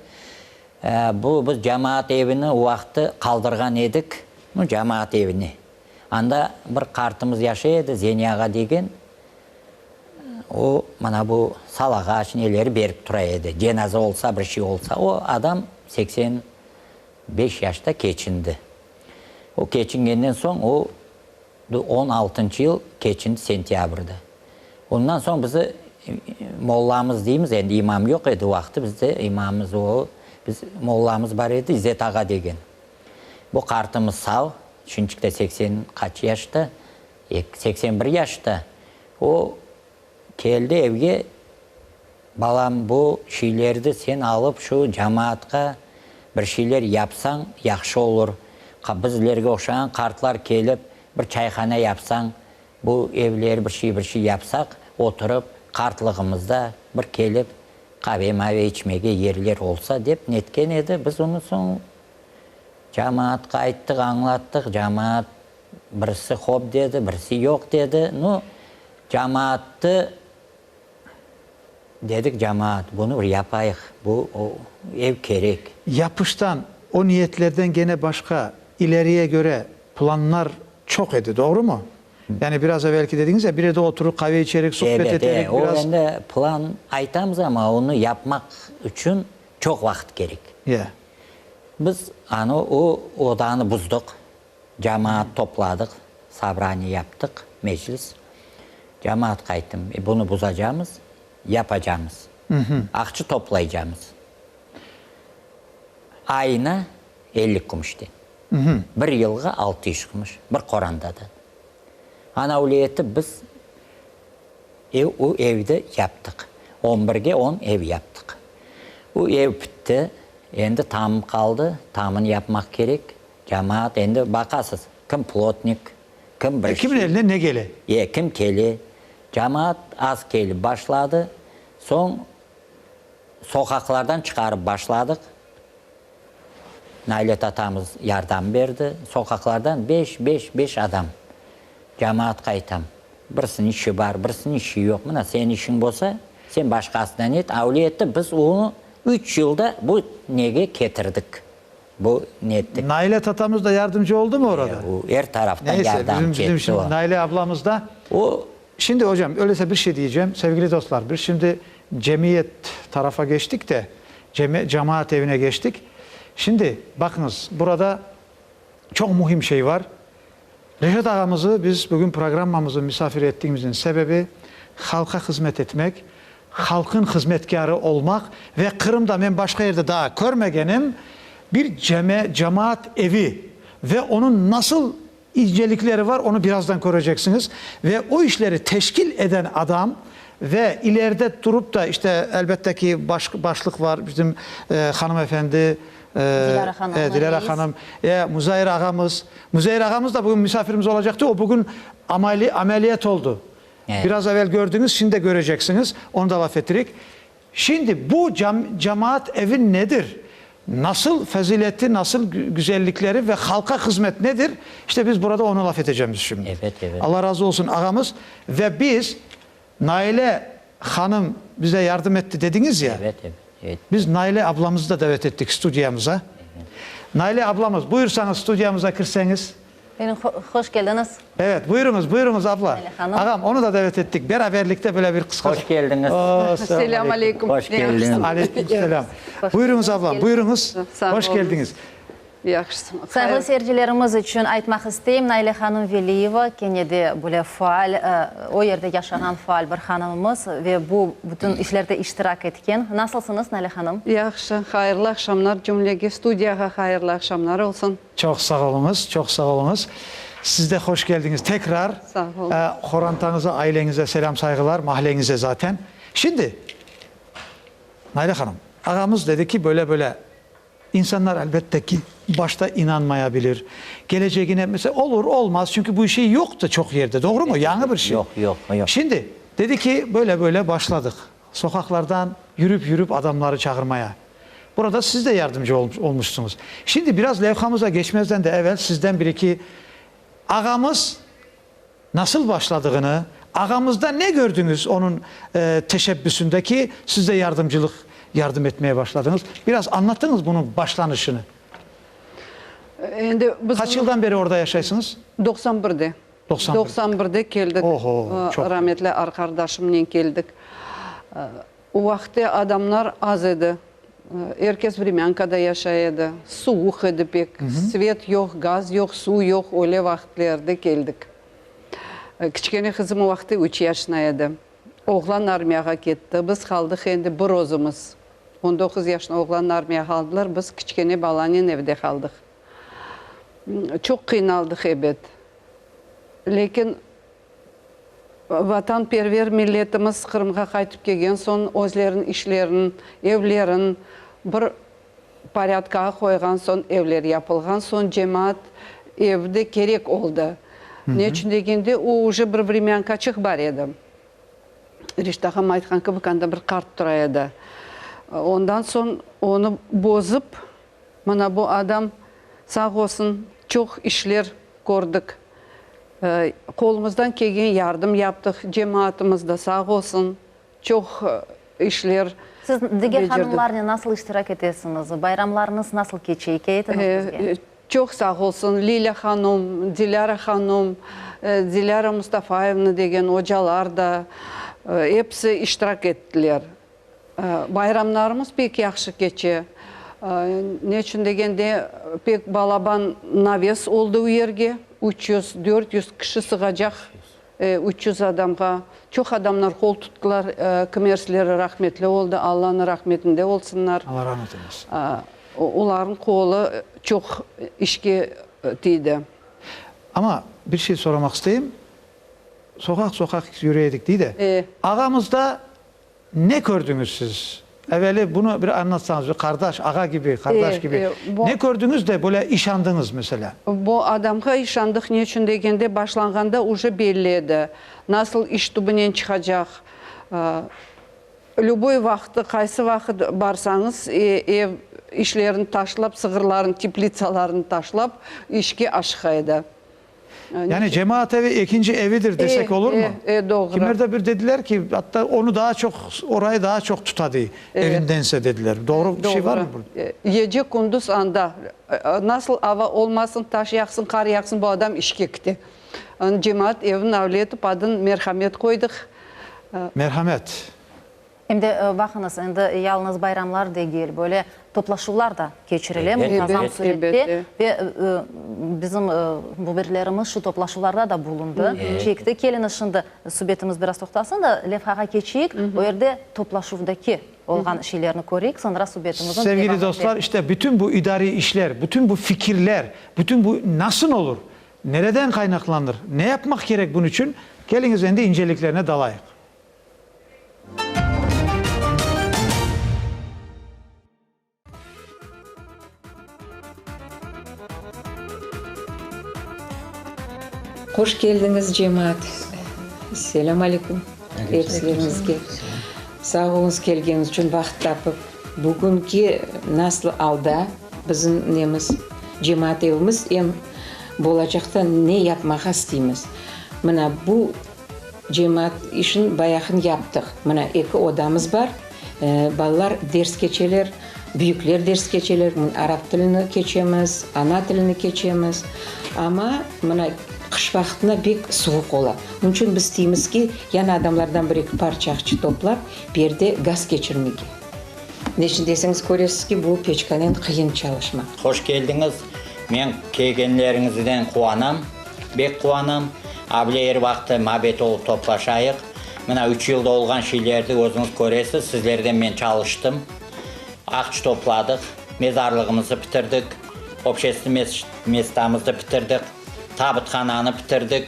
ya. Bu biz cemaat evini o vaqıtı qaldırğan edik, nu, cemaat evini. Anda bir qartımız yaşay edi, Zeni ağa degen. O, mana bu salağaç, neleri berip tura edi. Cenaze olsa, bir şey olsa. O adam 85 yaşta keçindi. O keçingenden soñ, o, on altıncı yıl keçindi sentâbrde. Ondan soñ bizi mollamız deymiz, endi imam yoq edi o vaqtı bizde, imamımız o, biz mollamız bar edi, İzzet ağa degen. Bu qartımız sağ, şimdiki de 80 qaç yaşta, 81 yaşta. O keldi evge, balam, bu şeylerdi sen alıp şu cemaatqa bir şeyler yapsañ yahşı olur. Bizlerge oşağan qartlar kelip bir çayhana yapsañ, bu evleri bir şey, bir şey yapsaq, oturıp qartlığımızda bir kelip qave-mave içmege yerler olsa dep netken edi. Biz onı soñ cemaatqa ayttıq, añlattıq. Cemaat Birisi hop dedi, birisi yoq dedi. Nu, cemaattı, dedik, cemaat, bunı bir yapayıq, bu ev kerek. Yapıştan, o niyetlerden gene başqa, ileriye köre planlar çoq edi, doğrumı? Yani biraz evelki dediñiz ya, bir yerde oturıp qave içerik, suhbet Ebet, eterik, e, o biraz. endi plan aytamız, amma onı yapmaq içün çoq vaqıt kerek. Ya. Biz anı o odanı buzdıq, cemaat topladıq, sobraniye yaptıq, meclis. Cemaatqa ayttım, bunı buzacamız, yapacamız. Aqça toplaycamız. Ayına 50 kümüşten. Bir yılğa 600 kümüş, bir qorantadan. Ana öyle etip biz ev, o evde yaptıq. On birge on ev yaptıq. O ev pitti, endi tamı qaldı, tamını yapmaq kerek. Cemaat endi baqasız, kim plotnik, kim bir Kimin şey. eline ne kele? E, kim kele. Cemaat az kelip başladı. Soñ soqaqlardan çıqarıp başladıq. Naile tatamız yardım berdi. Soqaqlardan beş, beş, beş adam. Cemaatqa aytam, birisiniñ işi bar, birisiniñ işi yoq. Mına, seniñ işiñ bolsa, sen başqasından et. Avle etti, biz onı üç yılda bu nege ketirdik, bu nettik. Naile tatamız da yardımcı oldumı orada? O, er taraftan Neyse, yardım bizim, bizim çekti şimdi o. Naile ablamız da. O. Şimdi, ocam, öyleyse bir şey diycem, sevgili dostlar, biz şimdi cemiyet tarafa geçtik de, cemaat evine geçtik. Şimdi, baqıñız, burada çoq mühim şey var. Reşat ağamızı biz bugün programmamızı misafir ettiğimizin sebebi, halqa hızmet etmek, halqın hızmetkârı olmaq ve Qırımda men başqa yerde daa körmegenim bir cemaat evi ve onıñ nasıl İncelikleri var, onı birazdan köreceksiñiz. Ve o işleri teşkil eden adam ve ileride turıp da, işte, elbette ki, baş, başlıq var, bizim hanımefendi, Dilâra hanım, Dilâra hanım, Muzair ağamız. Muzair ağamız da bugün misafirimiz olacaqtı, o bugün amali, ameliyat oldu. Biraz evel gördüñiz, şimdi de göreceksiñiz, onı da laf ettirik. Şimdi bu cemaat evi nedir? Nasıl fazileti, nasıl güzellikleri ve halqa hızmet nedir? İşte biz burada onı laf etecemiz şimdi. Evet, evet. Allah razı olsun ağamız. Ve biz, Naile hanım bize yardım etti dediñiz ya. Evet, evet, evet. Biz Naile ablamızı da davet ettik studiyamıza. Evet. Naile ablamız, buyursañız studiyamıza kirseñiz. Buyurın, hoş keldiñiz. Evet, buyurıñız, buyurıñız abla. Naile hanım. Ağam, onı da davet ettik. Beraberlikte böyle bir qısqa. Hoş keldiñiz. Selâm aleyküm. Hoş keldiñ. Aleyküm selâm. Buyurıñız ablam, buyurıñız. Sağ Hoş oluñız. keldiñiz. Yahşısıñ. Sayğılı seyircilerimiz içün aytmaq isteyim, Naile hanım Veliyeva, kene de böyle faal, o yerde yaşağan faal bir hanımımız ve bu bütün işlerde iştirak etken. Nasılsıñız, Naile hanım? Yahşı. Hayırlı aqşamlar cümlege, studiyağa hayırlı aqşamlar olsun. Çoq sağ oluñız, çoq sağ oluñız. Siz de hoş keldiñiz tekrar. Sağ oluñ. Qorantañıza, aileñize selâm sayğılar, mahleñize zaten. Şimdi, Naile hanım, ağamız dedi ki, böyle-böyle İnsanlar, elbette ki, başta inanmayabilir. Kelecegine, mesela, olur, olmaz, çünki bu şey yoqtı çoq yerde, doğrumı? Yañı bir şey. Yoq, yoq, yoq. Şimdi, dedi ki, böyle-böyle başladıq, soqaqlardan yürüp-yürüp adamları çağırmaya. Burada siz de yardımcı olmuşsıñız. Şimdi, biraz levhamıza geçmezden de evel sizden bir-eki ağamız nasıl başladığını, ağamızda ne gördüñiz onıñ teşebbüsünde ki, siz de yardımcılıq, yardım etmeye başladıñız? Biraz añlatıñız bunıñ başlanışını. Endi biz Qaç yıldan beri orada yaşaysıñız? 91-de. 91. 91-de keldik. Oho, çoq. Rametli arqardaşımnen keldik. O vaqıtte adamlar az edi. Er kes vremânkada yaşay edi. Suvuq edi pek. Svet yoq, gaz yoq, suv yoq, öyle vaqıtlerde keldik. Kiçkene qızım o vaqıtte üç yaşına edi. Oğlan armiyağa ketti. Biz qaldıq endi bir özümiz. 19 yaşına oğlannı armiyağa aldılar, biz kiçkene balanen evde qaldıq. Çoq qıynaldıq ebet. Lâkin Vatanperver milletimiz Qırımğa qaytıp kelgen soñ özleriniñ işlerin, evlerin bir porâdkağa qoyğan soñ, evler yapılğan soñ cemaat evi de kerek oldı. Ne içün degende, o uje bir vremânkaçıq bar edi. Reşit ağam aytqan kibi, anda bir qart tura edi. Ondan soñ onı bozıp, Mına bu adam sağ olsun, çoq işler kördik. Qolumızdan kelgen yardım yaptıq, cemaatımız da sağ olsun, çoq işler Siz diger hanımlarnen nasıl iştirak etesiñiz? Bayramlarıñız nasıl keçe? İkâye etiñiz bizge. Çoq sağ olsun, Lilâ hanım, Dilâra hanım, Dilâra Mustafayevna degen ocalar da, episi iştirak ettiler. Bayramlarımız pek yahşı keçe. Ne içün degende, pek balaban naves oldı u yerge, 300, 400 kişi sığacaq, 300 adamğa. Çoq adamlar qol tuttılar, kimersleri rahmetli oldı, Allanıñ rahmetinde olsunlar. Alla rahmet eylesin. Olarnıñ qolu çoq işke tiydi. Amma bir şey soramaq isteyim, soqaq-soqaq yüre edik dey de, ağamızda Ne kördiñiz siz? Eveli bunı bir añlatsañız, bir qardaş, ağa kibi, qardaş kibi. Ne kördiñiz de böyle işandıñız, meselâ? Bu adamğa işandıq ne içün degende, başlanğanda uje belli edi, nasıl iş tübünen çıqacaq. Lüboy vaqıt, qaysı vaqıt barsañız, ev işlerini taşlap, sığırlarını, teplitsalarını taşlap, işke aşıqa edi. Yani cemaat evi ekinci evidir desek olurmı? E, e, doğru. Kimerde bir dediler ki, atta onı daa çoq, orayı daa çoq tuta dey, evindense dediler. Doğru bir şey varmı burada? Gece kündüz anda. Nasıl ava olmasın, taş yağsın, qar yağsın, bu adam işke kite. Cemaat evini avle etip, adın Merhamet qoydıq. Merhamet. Em de, baqıñız, endi yalıñız bayramlar degil, böyle toplaşuvlar da keçirile muntazam sürette ve bizim mühbirlerimiz şu toplaşuvlarda da bulundı, çekti. Keliñiz, şimdi subetimiz biraz toqtasın da, levhağa keçeyik, o yerde toplaşuvdaki olğan şeylerni köreyik, soñra subetimizin devam Sevgili dostlar, işte bütün bu idariy işler, bütün bu fikirler, bütün bu nasıl olur, nereden qaynaqlanır, ne yapmaq kerek bunıñ içün, keliñiz endi inceliklerine dalayıq. Hoş keldiñiz, cemaat! Selâm aleyküm epsileriñizge! Sağ oluñız kelgeniñiz içün, vaqıt tapıp. Bugünki nasıl alda bizim nemiz, cemaat evimiz, em bolacaqta ne yapmağa isteymiz? Mına bu Cemaat işin bayaqın yaptıq. Mına eki odamız bar. Balalar ders keçeler, büyükler ders keçeler. Arap tilini keçemiz, ana tilini keçemiz. Amma mına qış vaqtında pek suvuq ola. Onıñ içün biz isteymiz ki, yañı adamlardan bir-eki parça aqça toplap, bu yerde gaz keçirmege. Neçün deseñiz, köresiz ki, bu peçkanen qıyın çalışmaq. Hoş keldiñiz! Men kelgenleriñizden quvanam, bek quvanam. Able er vaqıt mabet olıp toplaşayıq. Mına üç yılda olğan şeylerdi özüñiz köresiz, sizlerden men çalıştım. Aqç topladıq, mezarlığımızı pitirdik, obşestvenıy mestamızdı pitirdik, tabuthananı pitirdik,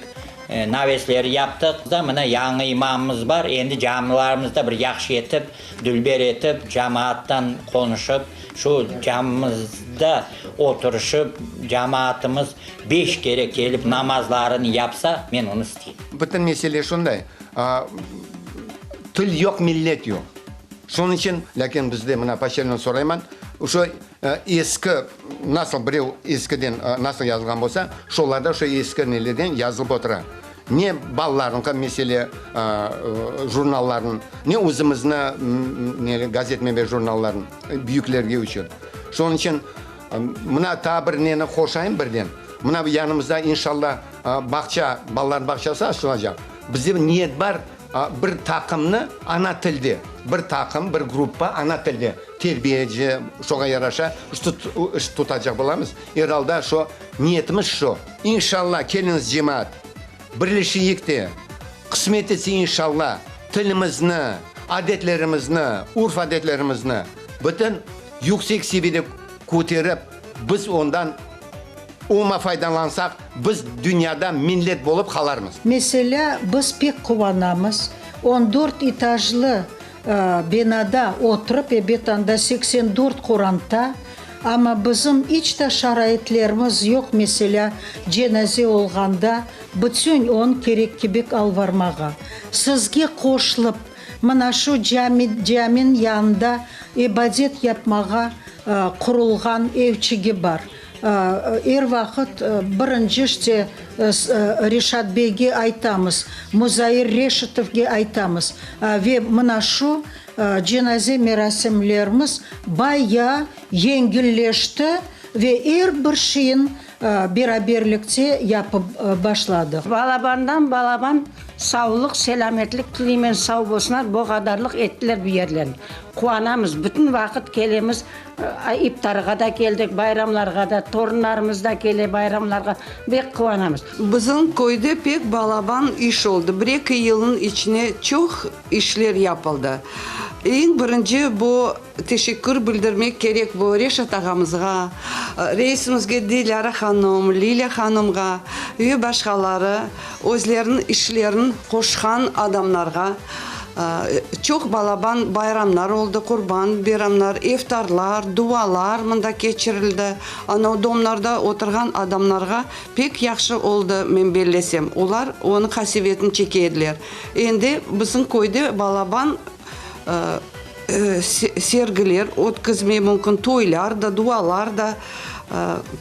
Navesleri yaptıq da, mına yañı imamımız bar, endi camilarımızda bir yahşı etip, dülber etip, cemaattan qonuşıp, şu camimizde oturışıp, cemaatımız beş kere kelip namazlarını yapsa, men onı isteyim. Bütün mesele şunday, til yoq, millet yoq. Şunıñ içün, lâkin bizde, mına poçtalyon sorayman, şu Eski, nasıl birev eskiden nasıl yazılğan bolsa, şolarda şo eski nelerden yazılıp otura. Ne balalarınki mesele jurnalların, ne özümizni ne gazet mebe jurnalların büyüklerge içün. Şonıñ içün mına taa bir neni qoşayım birden. Mına yanımızda inşallah bağça, balalar bağçası açılacaq. Bizde niyet bar, Bir taqımnı ana tilde, bir taqım, bir gruppa ana tilde terbiyeci, şoña yaraşa iş tutacaq bolamız. Er alda şo niyetimiz şo. İnşalla, keliñiz cemaat, birleşeyik de, qısmet etse inşalla, tilimizni, adetlerimizni, urf-adetlerimizni bütün yüksek seviyede köterip, biz ondan Uma faydalansaq, biz dünyada millet bolıp qalarmız. Meselâ, biz pek quvanamız, on dört etajlı binada oturıp, ebet, anda 84 qoranta, amma bizim iç de şaraitlerimiz yoq, meselâ, cenaze olğanda, bütün on kerek kibik alvarmağa. Sizge qoşlıp, mına şu cami, caminiñ yanında ibadet yapmağa qurulğan evçigi bar. Er vaqıt birinci işte Reşat beyge aytamız, Muzair Reşitovge aytamız ve mına şu cenaze merasimlerimiz bayağı yengilleşti ve er bir şeyin beraberlikte yapıp başladıq. Balabandan balaban savlıq, selâmetlik tileymen, sav bolsunlar, bo qadarlıq ettiler bu yerlerni. Quvanamız, bütün vaqıt kelemiz, İftarğa da keldik, bayramlarğa da, torunlarımız da kele bayramlarğa, bek quvanamız. Bizim köyde pek balaban iş oldı, bir-eki yılnıñ içine çoq işler yapıldı. Eñ birinci bu teşekkür bildirmek kerek bu Reşat ağamızğa, reisimizge Dilâra hanım, Lilâ hanımğa ve başqaları özleriniñ işlerin qoşqan adamlarğa. Çoq balaban bayramlar oldı, qurban bayramlar, iftarlar, dualar mında keçirildi. Ana o domlarda oturğan adamlarğa pek yahşı oldı, men bellesem. Olar onıñ qasevetini çeke ediler. Endi bizim köyde balaban sergiler ötkizme mümkün, toylar da, dualar da,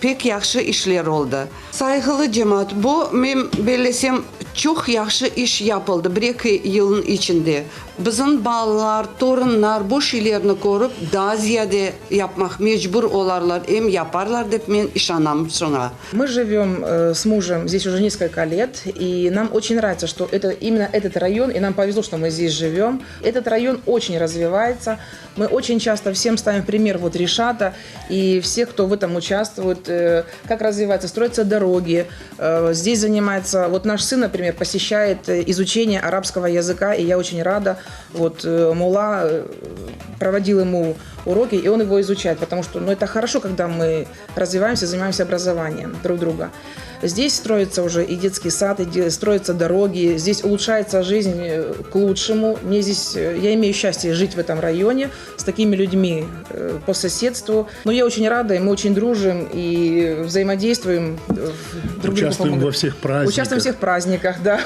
pek yahşı işler oldı. Sayğılı cemaat, bu, men bellesem, çoq yahşı iş yapıldı bir-eki yılnıñ içinde. Bizim balalar, torunlar bu şeylerni körip, daa ziyade yapmaq mecbur olarlar, em yaparlar dep men işanam şuña. Мы живем с мужем здесь уже несколько лет, и нам очень нравится, что это именно этот район, и нам повезло, что мы здесь живем. Этот район очень развивается. Мы очень часто всем ставим пример вот Решата и всех, кто в этом участвует, как развивается, строятся дороги. Здесь занимается, вот наш сын, например, посещает изучение арабского языка, и я очень рада. Вот Мула проводил ему уроки, и он его изучает, потому что ну, это хорошо, когда мы развиваемся, занимаемся образованием друг друга. Здесь строится уже и детский сад, и строятся дороги, здесь улучшается жизнь э, к лучшему. Мне здесь, э, я имею счастье жить в этом районе с такими людьми э, по соседству. Но я очень рада, и мы очень дружим и взаимодействуем. Друг Участвуем во всех праздниках. Участвуем в всех праздниках, да.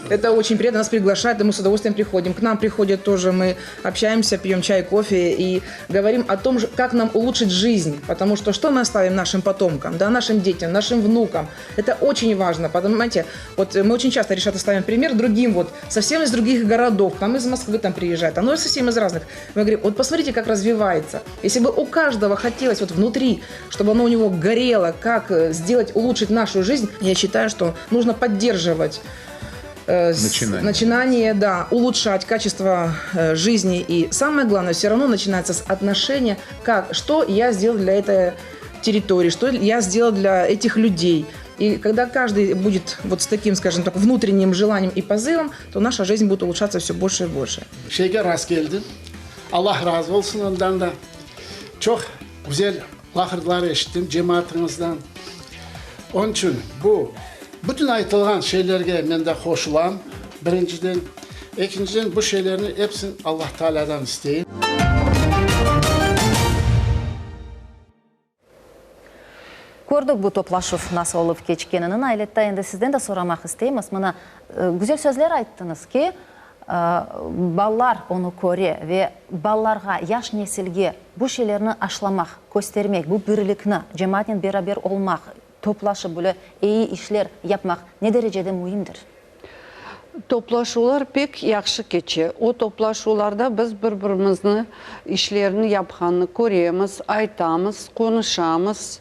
Это очень приятно, нас приглашают, и мы с удовольствием приходим. К нам приходят тоже, мы общаемся, пьем чай, кофе и говорим о том, как нам улучшить жизнь. Потому что что мы оставим нашим потомкам, да, нашим детям, нашим внукам? Это очень важно, понимаете, вот мы очень часто решат ставим пример другим вот, совсем из других городов, там из Москвы там приезжают, оно совсем из разных. Мы говорим, вот посмотрите, как развивается. Если бы у каждого хотелось вот внутри, чтобы оно у него горело, как э, сделать, улучшить нашу жизнь, я считаю, что нужно поддерживать. Начинание. начинание, да, улучшать качество жизни. И самое главное, все равно начинается с отношения, как, что я сделал для этой территории, что я сделал для этих людей. И когда каждый будет вот с таким, скажем так, внутренним желанием и позывом, то наша жизнь будет улучшаться все больше и больше. Şeyge rast keldim. Allah razı olsun ondan da. Çoq güzel laqırdılar eşittim cemaatıñızdan. Onıñ içün bu bütün aytılğan şeylerge men de qoşulam, birinciden. Ekinciden, bu şeylerni episini Allah Taalâdan isteyim. Kördik bu toplaşuv nasıl olıp keçkenini. Ayletta, endi sizden de soramaq isteymiz. Mına, güzel sözler ayttıñız ki, balalar onı köre ve balalarğa, yaş nesilge bu şeylerni aşlamaq, köstermek, bu birlikni, cemaatnen beraber olmaq, toplaşıp böyle eyi işler yapmaq ne derecede müimdir? Toplaşuvlar pek yahşı keçe. O toplaşuvlarda biz bir-birimizni işlerini yapqanını köremiz, aytamız, qonuşamız.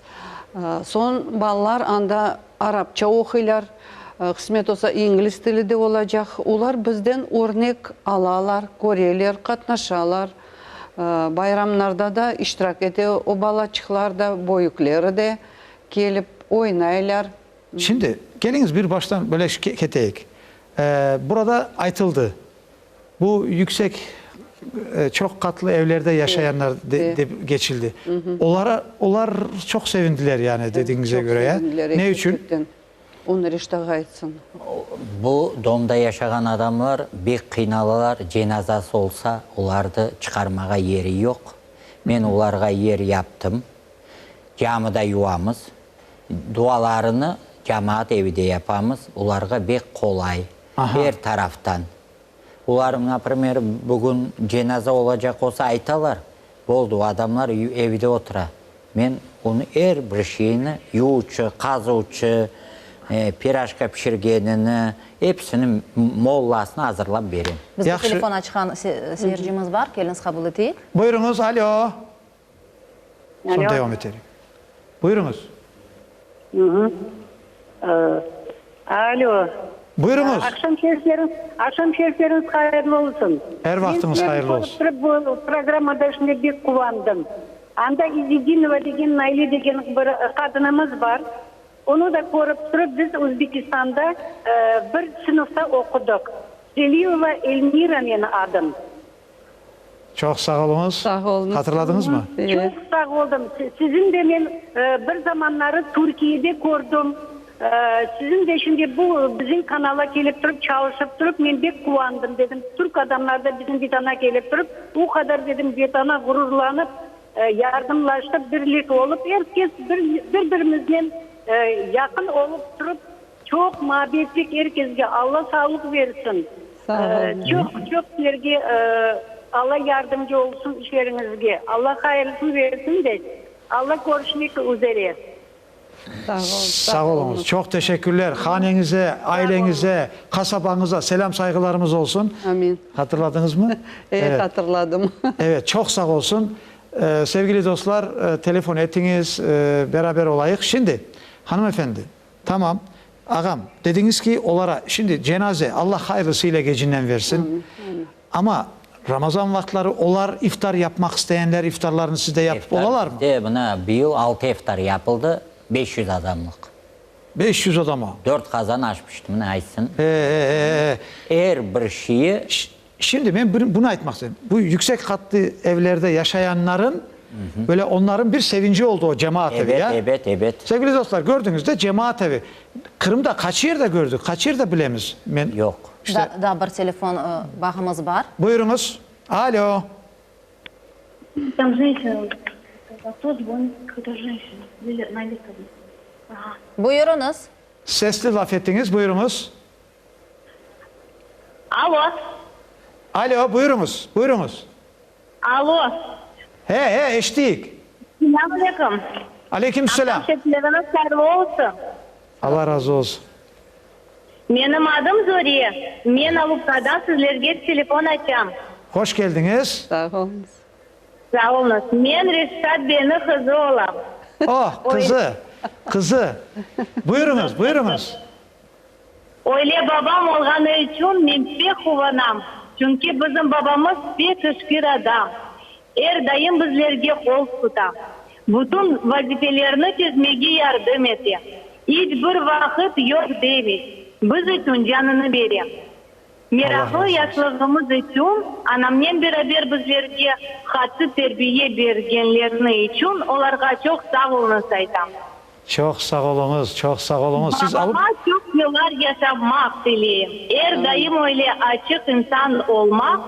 Soñ balalar anda arapça oquylar, qısmet olsa ingliz tili de olacaq. Olar bizden örnek alalar, köreler, qatnaşalar. Bayramlarda da iştirak ete o balaçıqlar da, böyükleri de kelip oynaylar. Şimdi, keliñiz bir baştan böyle keteyik. Burada aytıldı, bu yüksek, çoq qatlı evlerde yaşayanlar dep geçildi. Olara, olar çoq sevindiler yani dedigiñize köre, ya? Ne içün? Onı Reşit ağa aytsın. Bu domda yaşağan adamlar bek qıynalalar, cenazası olsa, olardı çıqarmağa yeri yoq. Men olarğa yer yaptım. Camıda yuvamız. Dualarını cemaat evide yapamız, olarğa bek qolay, er taraftan. Olar, naprimer, bugün cenaza olacaq olsa, aytalar, boldı, adamlar evde otura. Men onı er bir şeyni, yuvıcı, qazuvçı, pirajka pişirgenini, episini, mollasını azırlap berem. Bizge telefon açqan seyircimiz bar, keliñiz qabul eteyik. Buyurıñız, alo. Soñ devam eterik. Buyurıñız. Alo. Buyurıñız. Aqşam şerifleriñiz, aqşam şerifleriñiz hayırlı olsun. Er vaqtıñız hayırlı olsun. Men sizlerni körip turıp bu programmada şimdi bek quvandım. Anda İzidinova degen Naile degen bir qadınımız bar. Onı da körip turıp biz Özbekistanda bir sınıfta oqudıq. Celilova Elmira meni adım. Çoq sağ oluñız. Sağ oluñız. Hatırladıñızmı? Çoq sağ oldım. Siziñ de men bir zamanları Türkiyede kördim. Siziñ de şimdi bu bizim kanala kelip turıp, çalışıp turıp, men bek quvandım, dedim, türk adamlar da bizim Vetana kelip turıp, o qadar, dedim, Vetana ğururlanıp, yardımlaşıp, birlik olıp, er kes bir-birimiznen yaqın olıp turıp, Çoq muabbetlik er kesge Alla sağlıq bersin. Çoq çoq sizlerge Alla yardımcı olsun işleriñizge. Alla hayırlısını bersin de Alla körüşmek üzere. Sağ oluñız. Çoq teşekkürler. Haneñize, aileñize, qasabañıza selâm sayğılarımız olsun. Amin. Hatırladıñızmı? Evet, hatırladım. Evet, çoq sağ olsun. Sevgili dostlar, telefon etiñiz, beraber olayıq. Şimdi, hanımefendi, Tamam, ağam, dediñiz ki, olara, şimdi cenaze, Allah hayırlısı ile gecinden versin, amma Ramazan vaqıtları olar iftar yapmaq isteyenler iftarlarını sizde yapıp olalarmı? İftar bizde, mına, bıyıl altı iftar yapıldı, 500 adamlıq. 500 adama? Dört qazan aş pişti, mına, aytsın. E-e-e-e. Er bir şeyi. Şimdi men bunı aytmaq isteyim. Bu yüksek qatlı evlerde yaşayanların, böyle onların bir sevinci oldı o cemaat evi, ya. Ebet, ebet, ebet. Sevgili dostlar, kördiñiz de, cemaat evi. Qırımda qaç yerde kördik, qaç yerde bilemiz? Men, Yoq. İşte. Daa bir telefon bağımız bar. Buyurıñız. Alo. Tam jenşina, to zvonit, kakoy-to jenşina, Buyurıñız. Sesli laf etiñiz, buyurıñız. Alo. Alo, buyurıñız, buyurıñız. Alo. He, he, eşiteyik. Selâm aleyküm. Aleyküm selâm. Aqşam şerifleriñiz hayırlı olsun. Allah razı olsun. Menim adım Zore. Men Alupkadan sizlerge telefon açam. Hoş keldiñiz. Sağ oluñız. Sağ oluñız. Men Reşat beyniñ qızı olam. Oh, qızı, qızı. Buyurıñız, buyurıñız. Öyle babam olğanı içün men pek quvanam, çünki bizim babamız pek işkir adam, er daim bizlerge qol tuta, bütün vazifelerni çezmege yardım ete, iç bir vaqıt yoq demey, biz içün canını bere. Meraqlı yaşlığımız içün, anamnen beraber bizlerge qattı terbiye bergenlerini içün olarğa çoq sağ oluñız aytam. Çoq sağ oluñız, çoq sağ oluñız. Siz alıp. Babama çoq yıllar yaşamaq tileyim. Er daim öyle açıq insan olmaq,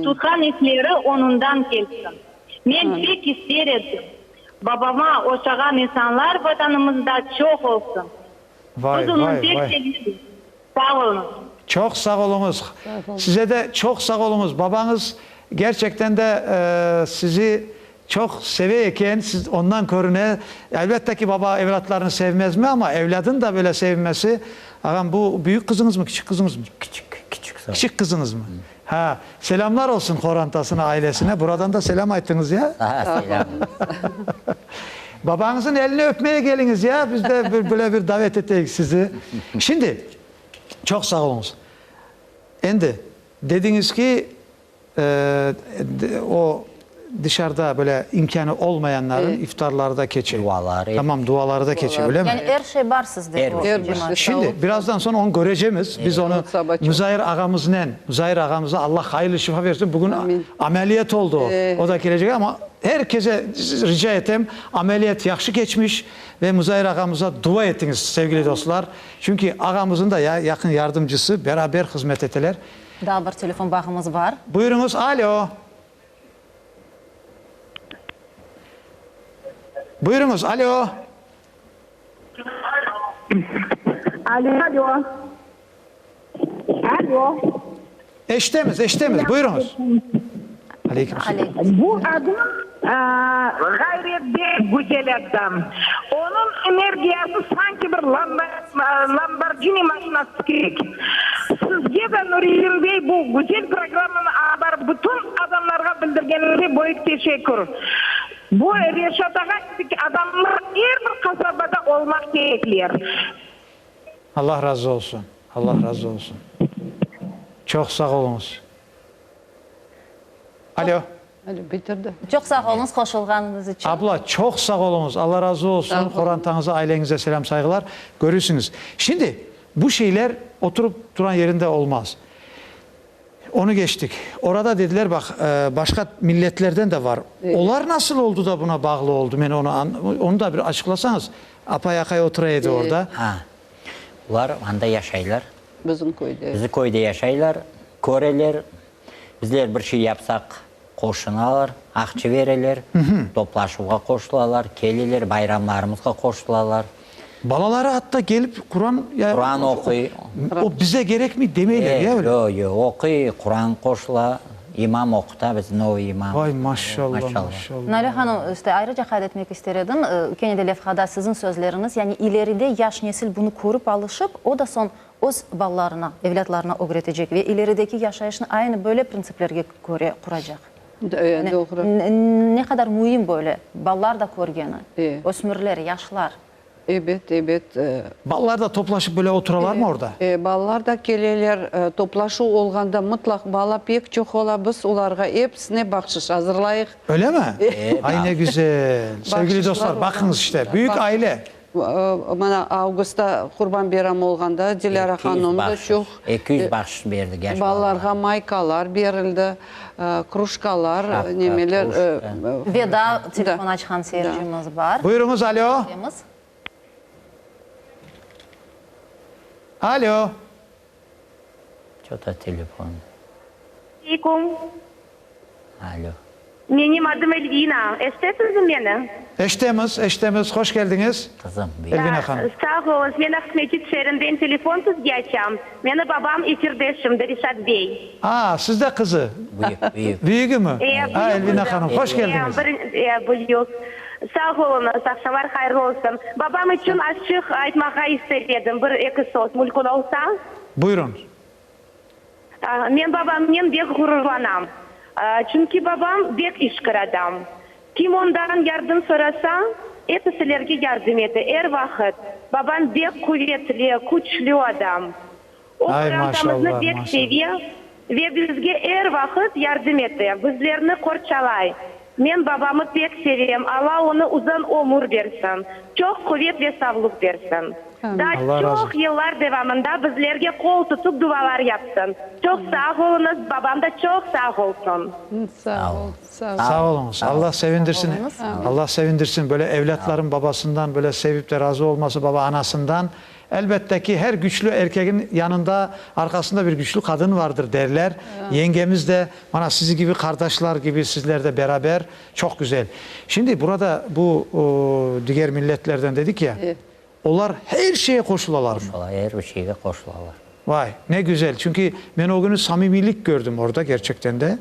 tutqan işleri oñundan kelsin. Men pek ister edim, babama oşağan insanlar Vatanımızda çoq olsun. Vay, Biz onı vay, pek vay. sevemiz. Sağ oluñız. Çoq sağ oluñız. Size de çoq sağ oluñız. Babañız gerçekten de sizi çoq seve eken, siz ondan körüne. Elbette ki, baba evlâtlarını sevmezmi, amma evlâdın da böyle sevmesi, ağam, bu büyük qızıñızmı, kiçik qızıñızmı? Kiçik, kiçik. Kiçik qızıñızmı? Ha, selâmlar olsun qorantasına, ailesine. Buradan da selâm aytıñız, ya. Ha, selâm. Babañızın elini öpmeye keliñiz, ya. Biz de böyle bir davet eteyik sizi. Şimdi, çoq sağ oluñız. Endi, dediñiz ki, o dışarıda böyle imkânı olmayanların iftarları da keçe. Duaları. Tamam, duaları da keçe, öyle mi? Yani er şey bar sizde. Er bir şey. Şimdi, birazdan soñ onı körecemiz. Biz onı Muzair ağamıznen, Muzair ağamıza Allah hayırlı şifa versin, bugün ameliyat oldı o. O da kelecek ama er kese rica etem, ameliyat yahşı keçmiş ve Muzair ağamıza dua etiñiz, sevgili dostlar. Çünki ağamızın da yaqın yardımcısı, beraber hızmet eteler. Daa bir telefon bağımız bar. Buyurıñız, alo. Buyurıñız, alo. Alo, alo. Alo. Eşitemiz, eşitemiz, buyurıñız. Aleyküm selam. Bu adam ğayret bek güzel adam. Onıñ energiyası sanki bir Lamborghini maşinası kerek. Sizge de, Nuriddin bey, bu güzel programmanı alıp barıp bütün adamlarğa bildirgeniñize böyük teşekkür. Bu Reşat ağa kibi adamlar er bir qasabada olmaq kerekler. Allah razı olsun. Allah razı olsun. Çoq sağ oluñız. Alo. Alo, bitirdi. Çoq sağ oluñız qoşulğanıñız içün. Abla, çoq sağ oluñız. Allah razı olsun. Qorantañıza, aileñize selâm, sayğılar. Körüsiñiz. Şimdi, bu şeyler oturıp turan yerinde olmaz. Onı geçtik. Orada dediler, baq, başqa milletlerden de var. Olar nasıl oldı da buna bağlı oldı? Men onı, onı da bir açıqlasañız. Apay, aqay otura edi orada. Ha. Olar anda yaşaylar. Bizim köyde. Bizim köyde yaşaylar, köreler. Bizler bir şey yapsaq, qoşunalar, aqça bereler, toplaşuvğa qoşulalar, keleler, bayramlarımızğa qoşulalar. Balaları atta kelip Quran Quran oquy. O bize kerekmey demeyler, ya öyle? Yoq, yoq, oquy, Quran qoşula, imam oquta, biz novıy imam. Vay, maşallah, maşallah. Nale hanım, işte, ayrıca qayd etmek ister edim, kene de levhada siziñ sözleriñiz, yani ileride yaş nesil bunı körip alışıp, o da soñ öz balalarına, evlâtlarına ögretecek ve ilerideki yaşayışnı aynı böyle printsiplerge köre quracaq. Doğru. Ne qadar müim böyle, balalar da körgeni, ösmürler, yaşlar. Ebet, ebet. Balalar da toplaşıp böyle oturalarmı orada? Balalar da keleler. Toplaşuv olğanda mıtlaq bala pek çoq ola. Biz olarğa episine bahşış azırlayıq. Öyle mi? Ay, ne güzel! Sevgili dostlar, baqıñız işte, büyük aile. Mana avgustta Qurban bayramı olğanda Dilâra hanım da çoq 200 bahşış berdik yaş balalarğa maykalar berildi, krujkalar, nemeler. Ve daa telefon açqan seyircimiz bar. Buyurıñız, alo. Alo. Ço-to telefon. Aleykum. Alo. Menim adım Elvina. Eşitesiñizmi meni? Eşitemiz, eşitemiz. Hoş keldiñiz, Qızım, Elvina hanım. Sağ oluñız. Men Aqmescit şeerinden telefon sizge açam. Meni babam efirde şimdi, Reşat bey. A, siz de qızı? Büyük, büyük. Büyügimi? E, A, büyük Elvina qızım. hanım, hoş keldiñiz. E, büyük. Sağ oluñız, aqşamlar hayırlı olsun. Babam içün azçıq aytmağa ister edim, bir-eki söz, mülkün olsa. Buyurıñ. Men babamnen bek ğururlanam. Çünki babam bek işkir adam. Kim ondan yardım sorasa, episilerge yardım ete, er vaqıt. Babam bek quvetli, küçlü adam. O Ay, qorantamıznı maşallah, pek maşallah. seve ve bizge er vaqıt yardım ete, bizlerni qorçalay. Men babamı pek sevem, Alla onı uzun ömür bersin, çoq quvet ve savluq bersin. Daa Alla razı çoq yıllar devamında bizlerge qol tutıp dualar yapsın. Çoq sağ oluñız, babam da çoq sağ olsun. Sağ ol, sağ ol. Sağ oluñız. Alla sevindirsin. Alla sevindirsin. Böyle evlâtların babasından böyle sevip de razı olması baba anasından. Elbette ki, her güçlü erkegin yanında, arqasında bir güçlü qadın vardır derler. Yengemiz de, mana sizi kibi qardaşlar kibi sizler de beraber, çoq güzel. Şimdi burada bu diger milletlerden dedik ya, olar her şeye qoşulalarmı? Qoşula, er bir şeyge qoşulalar. Vay, ne güzel! Çünki men o günü samimiylik kördim orada kerçekten de.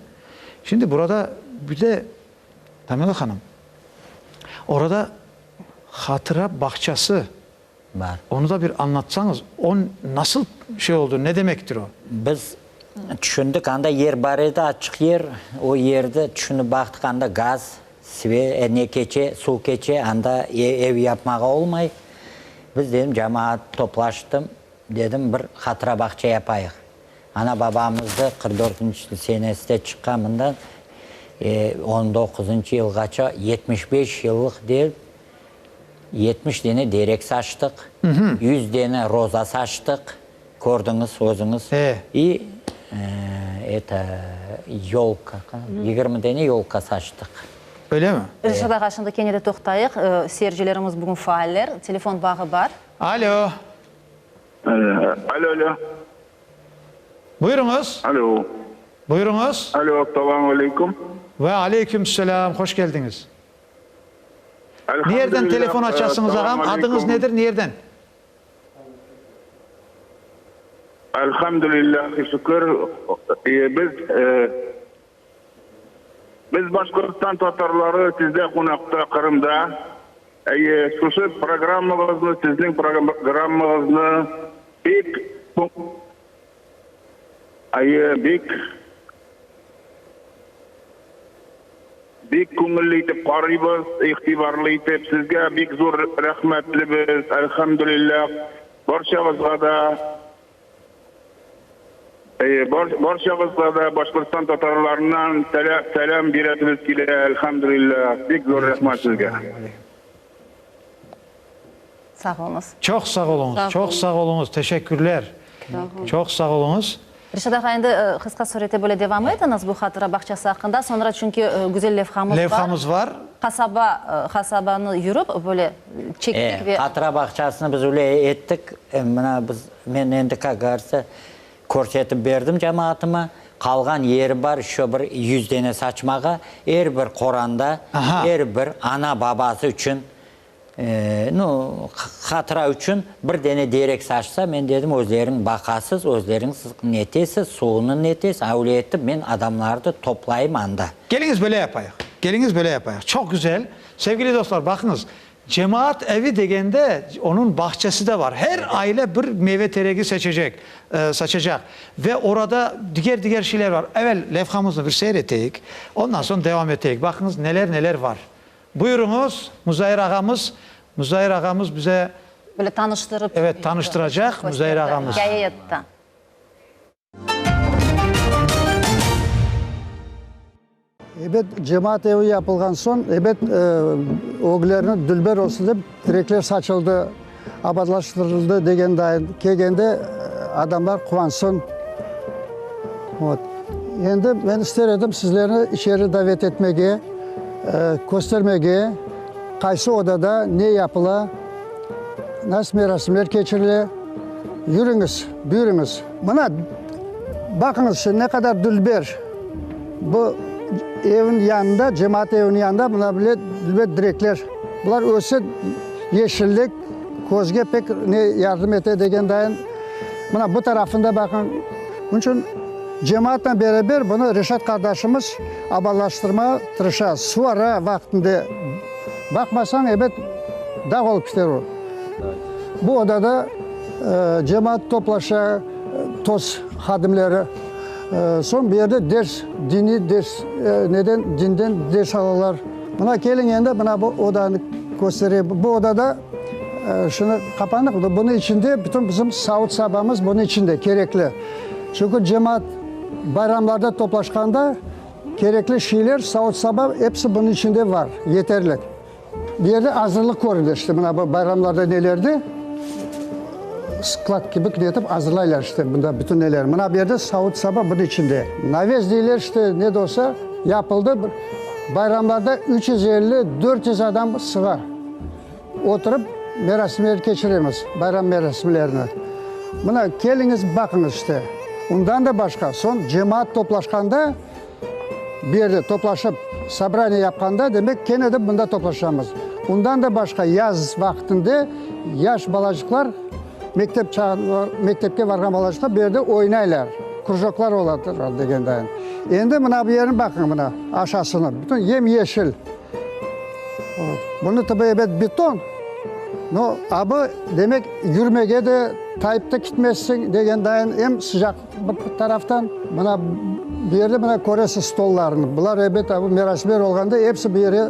Şimdi burada bir de, Tamila hanım, orada hatıra bağçası Bar. Onı da bir añlatsañız, o nasıl şey oldı, ne demektir o? Biz tüşündik, anda yer bar edi, açıq yer. O yerde tüşünip baqtıq, anda gaz, sve, ne keçe, suv keçe, anda ev yapmağa olmay. Biz, dedim, cemaat toplaştım, dedim, bir hatıra bağça yapayıq. Ana-babamızdı 44 dörtünci senesinde çıqqan mından, on doquzıncı yılğaça 75 yıllıq dep, 70 dene derek saçtıq, 100 dene roza saçtıq, kördiñiz özüñiz, i eto, yolka, 20 dene yolka saçtıq. Öyle mi? Reşat ağa, şimdi kene de toqtayıq, seyircilerimiz bugün faaller, telefon bağı bar. Alo. Alo, alo. Buyurıñız. Alo. Buyurıñız. Alo, assalamu aleyküm. Ve aleyküm selâm, hoş keldiñiz. Nereden telefon açasıñız ağam, adıñız nedir, nerden? Elhamdülillahi şükür, biz biz Başqurtistan tatarları sizde qonaqta Qırımda, şuşı programmağıznı sizniñ programmağıznı pek bek Bek köñülli etip qaraymız, itibarlı etip. Sizge bek zor rahmetlimiz, elhamdülillah. Barçamızğa da, barçamızğa da Başqurtistan tatarlarından selâm beresimiz kele, elhamdülillah. Bek zor rahmet sizge. Sağ oluñız. Çoq sağ oluñız, çoq sağ oluñız, teşekkürler. Çoq sağ oluñız. Reşat ağa, endi qısqa surette böyle devam etiñiz bu hatıra bağçası aqqında, soñra çünki güzel levhamız bar. Levhamız var. Qasaba, qasabanı yürip, böyle çektik ve. Hatıra bağçasını biz öyle ettik, mına biz, men endi, kak govoritsâ, körsetip berdim cemaatıma, qalğan yeri bar şo bir yüz dene saçmağa, er bir qoranda, er bir ana-babası içün Nu, hatıra içün bir dene derek saçsa, men dedim, özleriñ baqasız, özleriñ netesiz, suvunı netesiz, avle etip men adamlardı toplayım anda. Keliñiz böyle yapayıq, keliñiz böyle yapayıq. Çoq güzel. Sevgili dostlar, baqıñız, cemaat evi degende, onıñ bağçası da var. Her aile bir meyve teregi seçecek, saçacaq. Ve orada diger-diger şeyler var. Evel levhamıznı bir seyir eteyik, ondan soñ devam eteyik. Baqıñız, neler-neler var. Buyurıñız, Muzair ağamız, Muzair ağamız bize. Böyle tanıştırıp. Evet, tanıştıracaq Muzair ağamız. İkâye etti. Ebet, cemaat evi yapılğan soñ, ebet, öglerine dülber olsun dep, terekler saçıldı, abatlaştırıldı degen dayın, kelgende adamlar quvansın. Vot. Endi men ister edim sizlerni içeri davet etmege, köstermege, qaysı odada ne yapıla, nasıl merasimler keçirile. Yürüñiz, buyurıñız. Mına, baqıñız, ne qadar dülber. Bu evniñ yanında, cemaat eviniñ yanında mına böyle dülber direkler. Bular öse, yeşillik közge pek ne yardım ete degen dayın. Mına bu tarafında baqıñ. Bunıñ içün cemaatnen beraber bunı Reşat qardaşımız abalaştırmağa tırışa. Suvara vaqtında baqmasañ, ebet, dağ olıp kiter o. Bu odada cemaat toplaşa, TOS hadimleri. Soñ bu yerde ders, diniy ders, neden, dinden ders alalar. Mına keliñ endi, mına bu odanı köstereyim. Bu odada. Şunı qapandıq, bunıñ içinde bütün bizim savut-sabamız bunıñ içinde kerekli. Çünki cemaat bayramlarda toplaşqanda kerekli şeyler, savut-saba episi bunıñ içinde var, yeterli. Bu yerde azırlıq köründi, işte mına bu bayramlarda nelerde sklad kibi netip azırlaylar işte bunda bütün neler. Mına bu yerde savut-saba bunıñ içinde. Naves deyler işte ne de olsa yapıldı. Bayramlarda 350, 400 adam sığa. Oturıp merasimler keçiremiz, bayram merasimlerini. Mına, keliñiz, baqıñız işte. Ondan da başqa, soñ cemaat toplaşqanda, bir yerde toplaşıp, sobraniye yapqanda, demek, kene de mında toplaşamız. Ondan da başqa, yaz vaqtında yaş balacıqlar, mektep çağında, mektepke varğan balacıqlar bu yerde oynaylar, krujoklar ola degendayın. Endi mına bu yerni baqıñ, mına, aşasını, bütün yem-yeşil. Bunı tabi ebet beton, no abı demek yürmege de tayıp da kitmezsiñ degen dayın em sıcaq bir taraftan mına bu yerde mına köresiz stollarnı. Bular ebet abı merasimler olğanda episi bu yere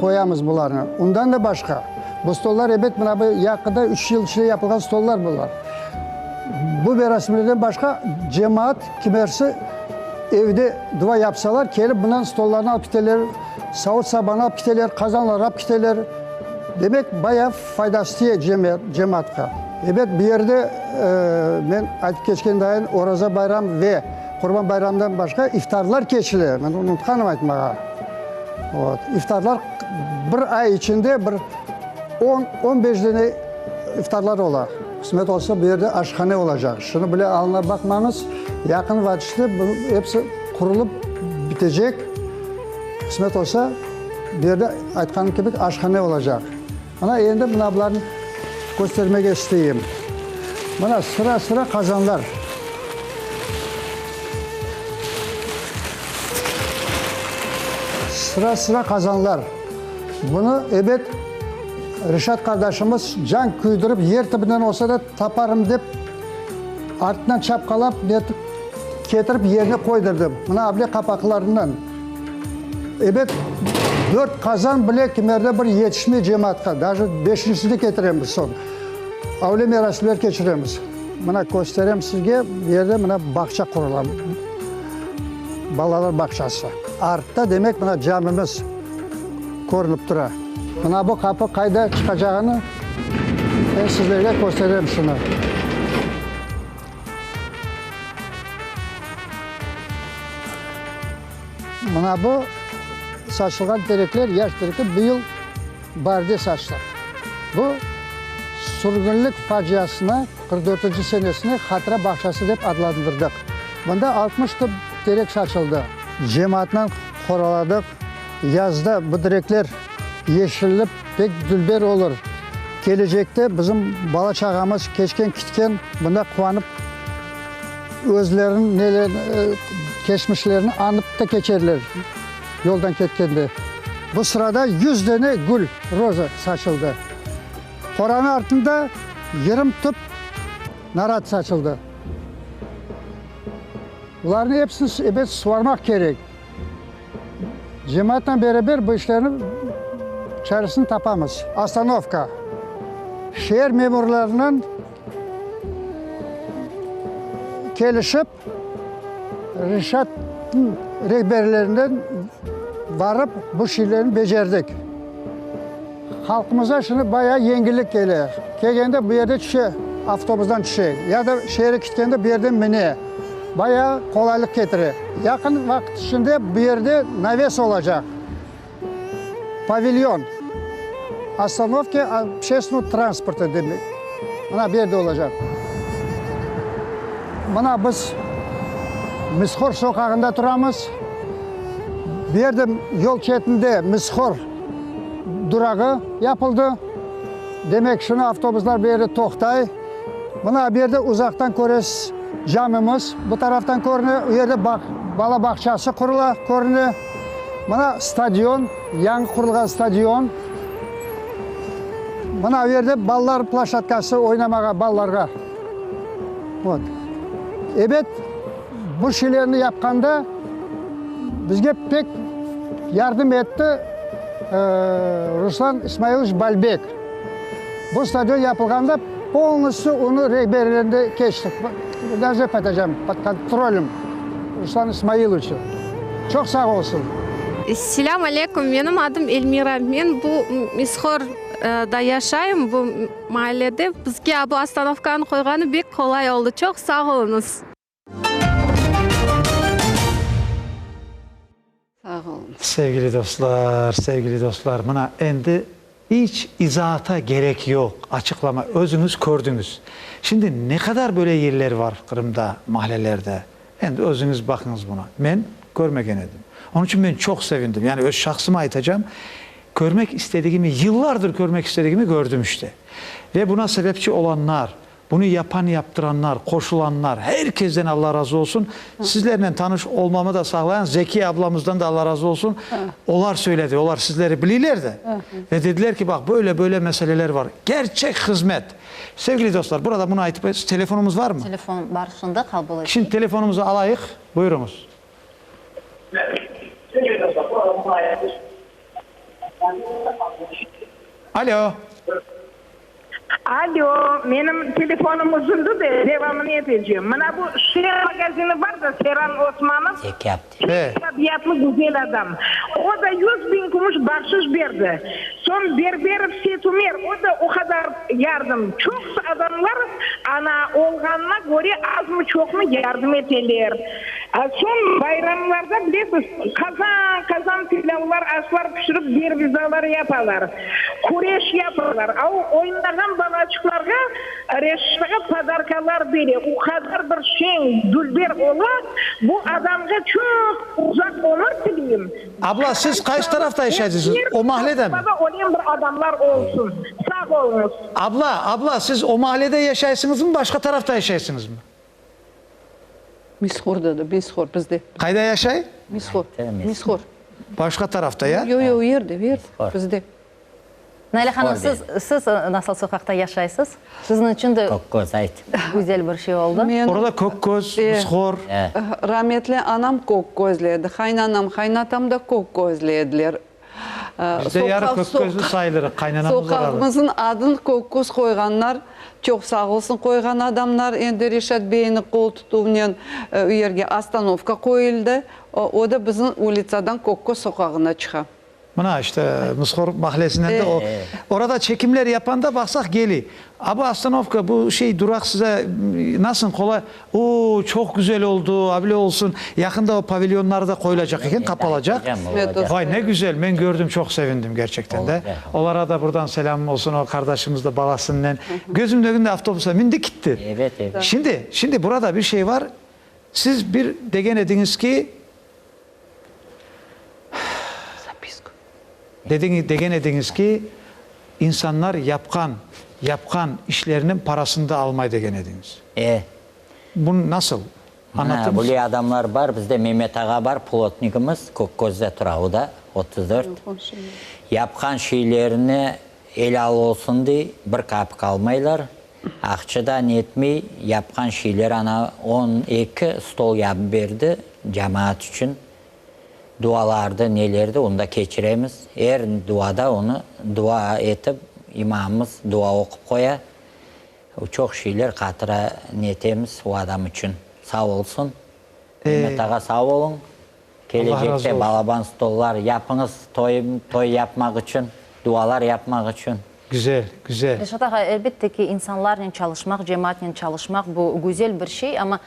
qoyamız bularnı. Ondan da başqa bu stollar ebet mına bu yaqında üç yıl içinde yapılğan stollar bular. Bu merasimlerden başqa cemaat kimersi Evde dua yapsalar, kelip bundan stollarnı alıp kiteler, savut-sabanı alıp kiteler, qazanları alıp kiteler. Demek, bayağı faydası tiye cemaatqa. Ebet, bu yerde, men aytıp keçken dayın, Oraza bayram ve Qurban bayramından başqa iftarlar keçile. Men unutqanım aytmağa. Vot. İftarlar bir ay içinde bir on, on beş dene iftarlar ola. Qısmet olsa, bu yerde aşhane olacaq. Şunı bile alına baqmañız, yaqın vaqıtte bu episi qurulıp bitecek. Qısmet olsa, bu yerde, aytqanım kibi, aşhane olacaq. Mına endi mına bularnı köstermege isteyim. Mına sıra-sıra qazanlar. Sıra-sıra qazanlar. Bunı, ebet, Reşat qardaşımız can küydürip, yer tibinden olsa da taparım dep, artından çapqalap, netip, ketirip yerine qoydırdı. Mına able qapaqlarından. Ebet, dört qazan bile kimerde bir yetişmey cemaatqa, daje beşincisini de ketiremiz soñ. Avle merasimler keçiremiz. Mına kösterem sizge, bu yerde mına bağça qurula, balalar bağçası. Artta, demek, mına camimiz. Körünip tura. Mına bu qapı qayda çıqacağını men sizlerge kösterem şunı. Mına bu saçılğan terekler, yaş terekler, bu yıl baarde saçtıq. Bu sürgünlik faciasına, 44-nci senesine hatıra bağçası dep adlandırdıq. Mında 60 tüp terek saçıldı. Cemaatnen qoraladıq. Yazda bu direkler yeşillip pek dülber olur. Kelecekte bizim bala-çağamız keçken-kitken bunda quvanıp özleriniñ neler keçmişlerini añıp da keçerler yoldan ketkende. Bu sırada yüz dene gül, roza, saçıldı. Qoranıñ artında yırım tüp narat saçıldı. Bularnıñ episini ebet suvarmaq kerek. Cemaatnen beraber bu işlerniñ çaresini tapamız. Ostanovka, şeer memurlarınen kelişip, Reşatnıñ rehberlerinden barıp bu şeylerni becerdik. Halqımızğa şimdi bayağı yengillik kele. Kelgende bu yerde tüşe, avtobusdan tüşe, ya da şeerge ketkende bu yerden mine. Bayağı qolaylıq ketire. Yaqın vaqıt içinde bu yerde naves olacaq, pavilyon, ostanovka общественного transporta demek, mına bu yerde olacaq. Mına biz Mishor soqağında turamız. Bu yerde yol çetinde Mishor durağı yapıldı. Demek, şunı avtobuslar bu yerde toqtay. Mına bu yerde uzaqtan köresiz, camimiz bu taraftan körüne, o yerde bala bağçası qurula, körüne. Mına stadion, yañı qurulğan stadion. Mına o yerde balalar ploşadkası oynamağa balalarğa. Vot. Ebet, bu şeylerni yapqanda bizge pek yardım etti Ruslan İsmailoviç Balbek. Bu stadion yapılğanda polnostyu onıñ rehberliginde keçtik. Даже aytacam, pod kontrolem Ruslan İsmailoviçniñ. Çoq sağ olsun. Selâm aleyküm, menim adım Elmira. Men bu Mishor da yaşayım, bu maallede. Bizge bu ostanovkanı qoyğanı bek qolay oldı. Çoq sağ oluñız. Sağ oluñız. Sevgili dostlar, sevgili dostlar, mına endi iç izaata kerek yoq, açıqlama, özüñiz kördiñiz. Şimdi ne qadar böyle yerler var Qırımda, mahallelerde, endi özüñiz baqıñız buna. Men körmegen edim. Onıñ içün men çoq sevindim. Yani öz şahsıma aytacam, körmek istedigimi, yıllardır körmek istedigimi kördim işte. Ve buna sebepçi olanlar, Bunı yapan-yaptıranlar, qoşulanlar, her kezden Alla razı olsun. Sizlernen tanış olmamı da sağlayan Zekiye ablamızdan da Alla razı olsun. Olar söyledi, olar sizleri biliyler de. Ve dediler ki, baq, böyle, böyle meseleler var. Kerçek hızmet. Sevgili dostlar, burada bunı aytıp, telefonımız varmı? Telefon bar, şimdi qabul eteyik. Şimdi telefonımızı alayıq. Buyurıñız. Alo. Alo, menim telefonım üzüldi de, devamını etecem. Mına bu Şer magazini bar da, Seran Osmanov, pek tabiatlı güzel adam. O da 100.000 kümüş bahşış berdi. Soñ Berberov Seytumer, o da o qadar yardım. Çoqusı adamlar, ana, olğanına köre azmı-çoqmı yardım eteler. Soñ bayramlarda, bilesiz, qazan-qazan pilâvlar, aşlar pişirip, dervizalar yapalar. Küreş yapalar. A o oynağan balaçıqlarğa Reşat podarkalar bere. O qadar bir şeñ, dülber ola. Bu adamğa çoq uzaq ömür tileyim. Abla, siz qaysı tarafta yaşaysız? O mahallede mi? Baba ölen bir adamlar olsun. Sağ oluñız. Abla, abla, siz o mahallede yaşaysıñızmı, başqa tarafta yaşaysıñızmı? Mishorda da, Mishor bizde. Qayda yaşay? Mishor, Mishor. Başqa tarafta, ya? Yoq, yoq, o yerde, o yerde, bizde. Naile hanım, siz, siz nasıl soqaqta yaşaysız? Siziñ içün de Kökköz, ayt. güzel bir şey oldı. Men, Orada Kökköz, Mishor. Rametli anam Kökközli edi, qaynanam, qaynatam da Kökközli ediler. Biz de yarı Kökközlü sayılırıq, qaynanamız oralı. Soqağımıznıñ adın Kökköz qoyğanlar, çoq sağ olsun qoyğan adamlar, endi Reşat beyniñ qol tutuvınen u yerge ostanovka qoyuldı, o da bizim ulitsadan Kökköz soqağına çıqa. Mına, işte, Mishor mahallesinden de o. Orada çekimler yapanda baqsaq geliy. A bu ostanovka, bu şey, duraq size nasıl qolay? O, çoq güzel oldu, avle olsun. Yaqında o pavilyonlar da qoyulacaq eken, qapalacaq. Vay, ne güzel, men kördim, çoq sevindim kerçekten de. Olara da buradan selâmım olsun, o qardaşımız da balasınnen. Gözümniñ ögünde avtobusa mindi, kitti. Şimdi, şimdi burada bir şey var, siz bir degen ediñiz ki, Degen ediñiz ki, insanlar yapqan, yapqan işleriniñ parasını da almay degen ediñiz. E. Bunı nasıl? Añlatır mısıñ? Böyle adamlar bar, bizde Memet ağa bar, plotnigimiz, Kökközde tura, o da, 34. Yapqan şeylerine elâl olsun dey, bir kapik almaylar, aqça da netmey, yapqan şeyler ana 12 stol yapıp berdi cemaat içün. Dualardı, nelerdi, onı da keçiremiz. Er duada onı dua etip, imamımız dua oqup qoya. Çoq şeyler qatıra netemiz o adam içün. Sağ olsun. Mehmet ağa, sağ oluñ. Kelecekte balaban stollar yapıñız toy, toy yapmaq içün, dualar yapmaq içün. Güzel, güzel. Reşat ağa, elbette ki, insanlarnen çalışmaq, cemaatnen çalışmaq, bu güzel bir şey, amma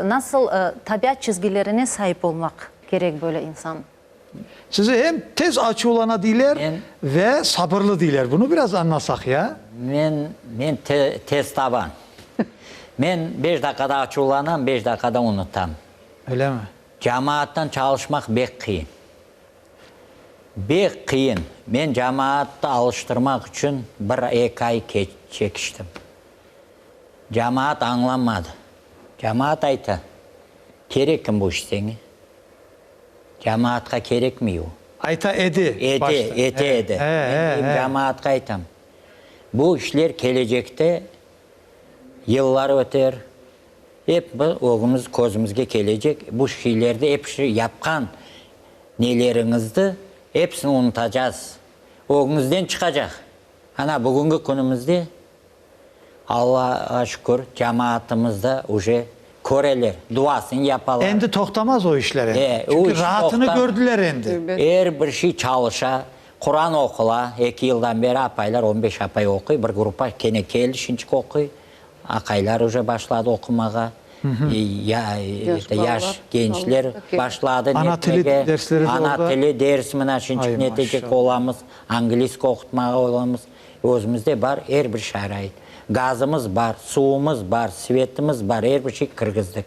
nasıl tabiat çizgilerine saip olmaq kerek böyle insan? Sizi em tez açuvlana deyler ve sabırlı deyler. Bunı biraz añlasaq ya. Men, men tez taban. Men beş daqqada açuvlanam, beş daqqada unutam. Öylemi? Cemaattan çalışmaq bek qıyın. Bek qıyın. Men cemaattı alıştırmaq içün bir-eki ay çekiştim. Cemaat añlamadı. Cemaat ayta, Kerekmi bu iş saña? Cemaatqa kerekmey o. Ayta edi başta. Edi, ete edi. Men deyim, cemaatqa aytam, bu işler kelecekte yıllar öter, ep bir ögümiz, közümizge kelecek, bu şeylerdi episi yapqan neleriñizdi episini unutacaz, ögüñizden çıqacaq. Ana, bugünki künümizde. Allağa şükür, cemaatımız da uje köreler, duasını yapalar. Endi toqtamaz o işler endi. E, o Çünki iş raatını toqtamaz. kördiler endi. Er bir şey çalışa, Quran oqula, eki yıldan beri apaylar, on beş apay oquy, bir gruppa kene keldi, şinçik oquy, aqaylar uje başladı oqumağa, yaş gençler başladı Ana tili netmege, dersleri de ana oldı. tili ders mına şinçik Ay, netecek maşallah. olamız, angliska oqutmağa olamız, özümizde bar er bir şarait, gazımız bar, suvumız bar, svetimiz bar, er bir şey kirgizdik.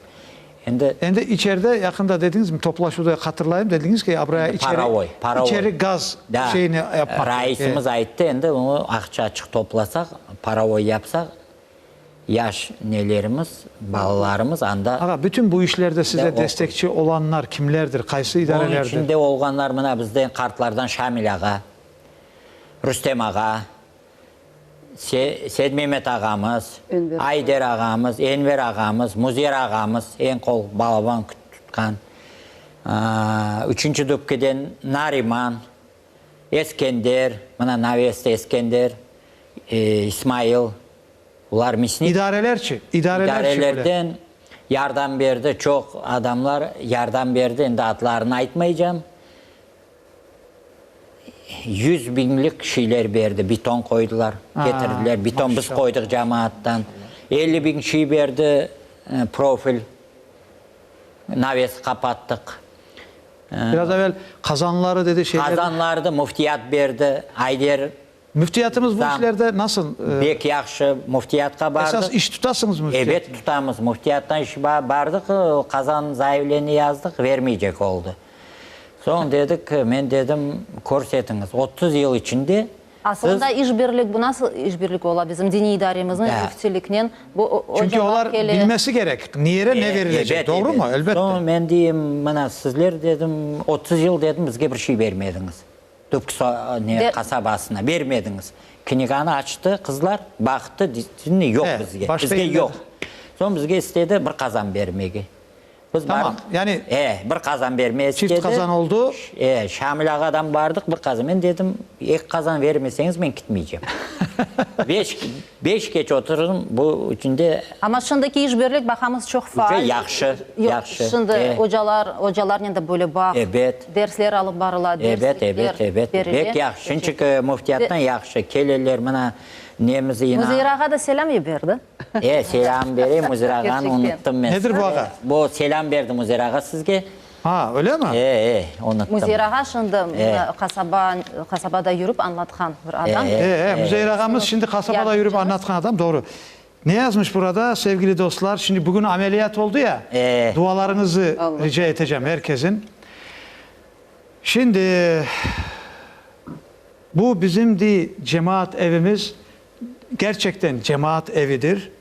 Endi. Endi içeride yaqında dediñizmi, toplaşuvda hatırlayım, dediñiz ki, abraya içeri, Parovoy, parovoy. içeri gaz Da, şeyini yapmaq kerek. Raisimiz ayttı, endi onı aqça açıq toplasaq, parovoy yapsaq, yaş nelerimiz, balalarımız anda. Ağa, bütün bu işlerde size oquy. destekçi olanlar kimlerdir, qaysı Bunıñ idarelerdir? içinde olğanlar mına bizden qartlardan Şamil ağa, Rustem ağa, Seydmemet ağamız, Ayder ağamız, Enver ağamız, Muzer ağamız, eñ qol balaban tutqan, Üçünci Dubkiden Nariman, Eskender, mına Navesta Eskender, İsmail, bular misnik. İdarelerçi? İdarelerçi böyle? İdarelerden yardım berdi, çoq adamlar yardım berdi, endi adlarını aytmaycam. Yüz biñlik şeyler berdi, beton qoydılar, ketirdiler, beton biz qoydıq cemaattan. 50 biñ şey berdi, profil, naves qapattıq. Biraz evel qazanları dedi, şeyler. Qazanları da müftiyat berdi, Ayder. Müftiyatımız bu işlerde nasıl? Bek yahşı, müftiyatqa bardıq. Esas iş tutasıñız müftiyattan? Ebet, tutamız. Müftiyattan iş bardıq, qazan zayavleniye yazdıq, vermeycek oldı. Soñ dedik, men dedim, körsetiñiz, 30 yıl içinde Asılında siz. işbirlik, bu nasıl işbirlik ola bizim diniy idaremizniñ müftiliknen, bu Çünki ocalar olar kele. bilmesi kerek, niyere ne verilecek, Ebet, doğru ebet. mu? Elbette. Soñ men deyim, mına sizler dedim, 30 yıl dedim, bizge bir şey bermediñiz. Dubki ne qasabasına bermediñiz. Kniganı açtı qızlar, baqtı, yoq bizge, bizge yoq. Soñ bizge istedi bir qazan bermege. Biz Tamam, bardıq, yani e, bir qazan bermeye çift istedi. qazan oldu. E, Şamil ağadan bardıq, bir qazan. Men dedim, eki qazan vermeseñiz, men kitmeycem. Beş, beş keç oturdım, bu içinde. Amma şimdiki işbirlik, baqamız, çoq faal. Uje yahşı, yahşı. Şimdi E. ocalar, ocalarnen de böyle bağ. Ebet. Dersler alıp barıla, Ebet, derslikler ebet, ebet. berile. Bek yahşı. Çünki müftiyattan yahşı keleler, mına, nemizi ina. Müzeyir ağa da selâm yiberdi. E, selâm bereyim, Müzir ağanı unuttım men. Nedir bu ağa? Bu selâm berdi Müzir ağa sizge. Ha, öyle mi? E, e, unuttım. Müzir ağa şimdi qasaba, qasabada yürip añlatqan bir adam. E, e, Müzeyir ağamız şimdi qasabada yürip añlatqan adam, doğru. Ne yazmış burada, sevgili dostlar? Şimdi bugün ameliyat oldu ya, dualarıñızı rica etecem herkesin. Şimdi bu bizim dey cemaat evimiz gerçekten cemaat evidir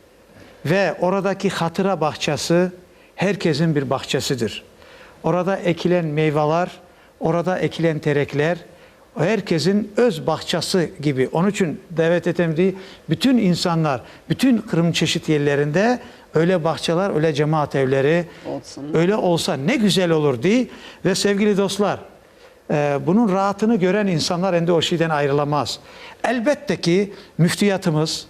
ve oradaki hatıra bağçası herkesin bir bağçasıdır. Orada ekilen meyvalar, orada ekilen terekler herkesin öz bağçası kibi. Onıñ içün davet etem dey, bütün insanlar, bütün Qırımnıñ çeşit yerlerinde öyle bağçalar, öyle cemaat evleri öyle olsa ne güzel olur dey. Ve sevgili dostlar, Bunıñ raatını gören insanlar endi o şeyden ayrılamaz. Elbette ki, müftiyatımız,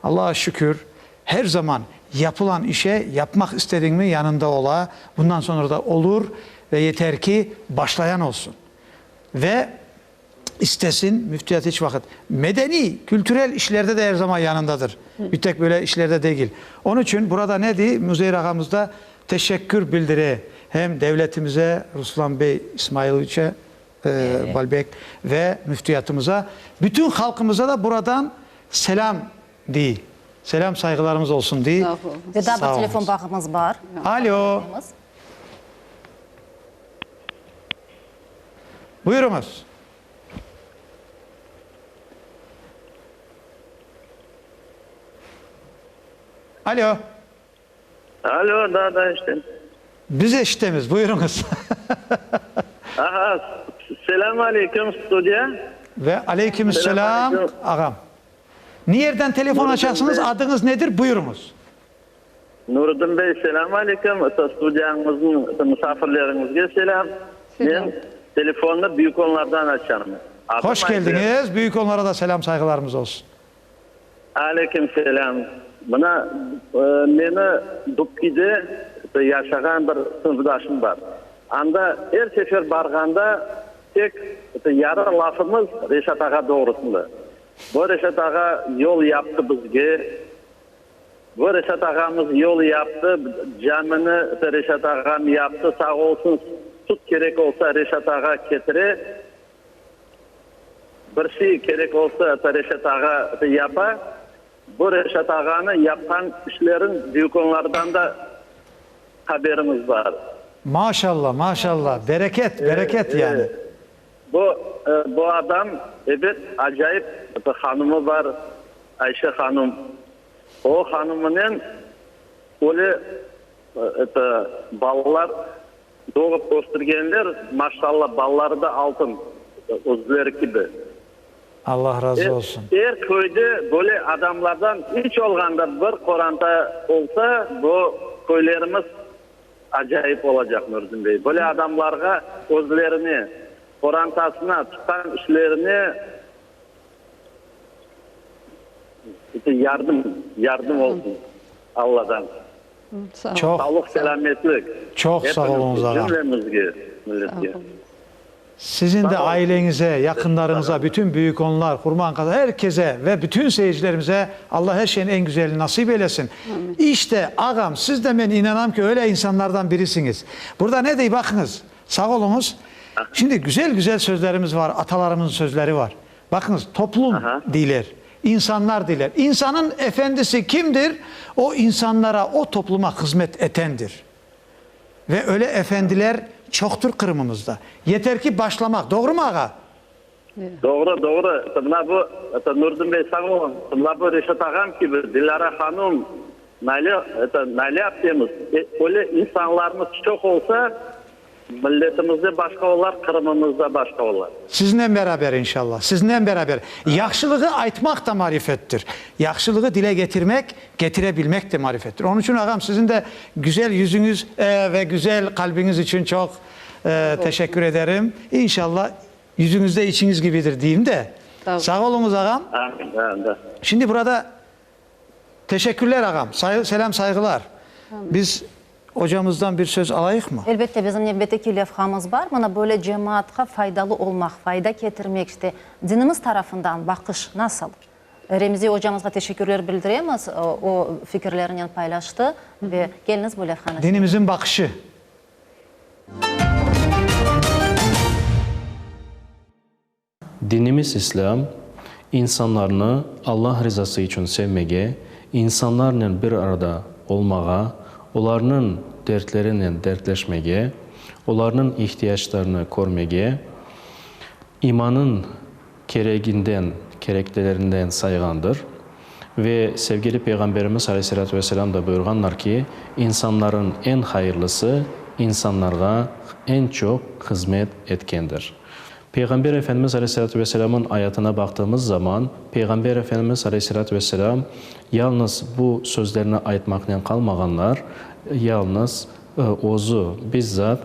Allağa şükür, her zaman yapılan işe yapmaq istediñmi yanında ola, bundan soñra da olur ve yeter ki, başlayan olsun. Ve istesin, müftiyat hiç vaqıt medeniy, kültürel işlerde de her zaman yanındadır. Bir tek böyle işlerde degil. Onıñ içün burada ne dey, Müzeyir ağamız da Teşekkür bildire hem devletimize, Ruslan bey İsmailoviçe, Balbek, ve müftiyatımıza, bütün halqımıza da buradan selâm dey, selâm sayğılarımız olsun dey. Ve daa bir telefon bağımız bar. Alo. Buyurıñız. Alo. Alo, da, da, eşitem. Biz eşitemiz, buyurıñız. Aha, selâm aleyküm, studiya. Ve aleyküm selâm, ağam. Ne yerden telefon açasıñız, adıñız nedir, buyurıñız. Nuriddin bey, selâm aleyküm, studiyañıznıñ musafirleriñizge selâm. Men telefonnı Büyük Onlardan açam. Hoş keldiñiz, Büyük Onlara da selâm, sayğılarımız olsun. Aleyküm selâm. Mına, meni Dubkide yaşağan bir sınıfdaşım bar. Anda er sefer barğanda tek yarı lafımız Reşat ağa doğrusında. Bu Reşat ağa yol yaptı bizge. Bu Reşat ağamız yol yaptı, camini Reşat ağam yaptı, sağ olsun, süt kerek olsa Reşat ağa ketire. Bir şey kerek olsa Reşat ağa yapa. Bu Reşat ağanı yapqan işlerin büyük-onlardan da haberimiz bar. Maşallah, maşallah, bereket, bereket yani. Bu, bu adam, ebet, acayip bir hanımı bar, Ayşe hanım. O hanımınen öyle, eto, balalar doğıp östürgenler, maşallah, balaları da altın, özleri kibi. Allah razı olsun. Er köyde böyle adamlardan iç olğanda bir qoranta olsa, bu köylerimiz acayip olacaq, Nurdin bey. Böyle adamlarğa özlerine, qorantasına, tutqan işlerine yardım, yardım olsun Alladan. Çoq. Sağlıq-selâmetlik. Çoq sağ oluñız, ağam. Cümlemizge, milletke. Siziñ de aileñize, yaqınlarıñıza, bütün büyük onlar, Qurman qaza, er kese ve bütün seyircilerimize Alla her şeyniñ eñ güzelini nasip eylesin. İşte, ağam, siz de men inanam ki, öyle insanlardan birisiñiz. Burada ne dey, baqıñız, sağ oluñız. Şimdi güzel-güzel sözlerimiz var, atalarımıznıñ sözleri var. Baqıñız, toplum deyler, insanlar deyler. İnsanıñ efendisi kimdir? O insanlara, o topluma hızmet etendir. Ve öyle efendiler çoqtur Qırımımızda. Yeter ki, başlamaq. Doğrumı, ağa? Doğru, doğru. Mına bu, Nurdin bey, sağ oluñ. Mına bu Reşat ağam kibi, Dilâra hanım, Nayle, Nayle aptemiz, öyle insanlarımız çoq olsa, Milletimiz de başqa olar, Qırımımız da başqa olar. Siznen beraber inşallah, siznen beraber. Yahşılığı aytmaq da marifettir. Yahşılığı dile getirmek, getire bilmek de marifettir. Onıñ içün, ağam, siziñ de güzel yüzüñiz ve güzel qalbiñiz içün çoq teşekkür ederim. İnşallah, yüzüñiz de içiñiz kibidir deyim de. Sağ oluñız, ağam. Şimdi burada teşekkürler, ağam. Selâm, sayğılar. Biz Ocamızdan bir söz alayıqmı? Elbette, bizim nevbetteki levhamız bar. Mına böyle cemaatqa faydalı olmaq, fayda ketirmek, işte, dinimiz tarafından baqış nasıl? Remzi ocamızğa teşekkürler bildiremiz, o, fikirlerinen paylaştı ve keliñiz bu levhanı seyredeyik. Dinimizin baqışı. Dinimiz İslâm, insanlarnı Allah rizası içün sevmege, insanlarnen bir arada olmağa, olarnıñ dertlerinen dertleşmege, olarnıñ ihtiyaclarını körmege, imanıñ kereginden, kereklilerinden sayğandır. Ve sevgili Peyğamberimiz aleyhissalâtu vesselâm da buyurğanlar ki, insanların eñ hayırlısı, insanlarğa eñ çoq hızmet etkendir. Peyğamber Efendimiz aleyhissalâtu vesselâmıñ ayatına baqtığımız zaman, Peyğamber Efendimiz aleyhissalâtu vesselâm yalnız bu sözlerni aytmaqnen qalmağanlar, yalnız özü, bizzat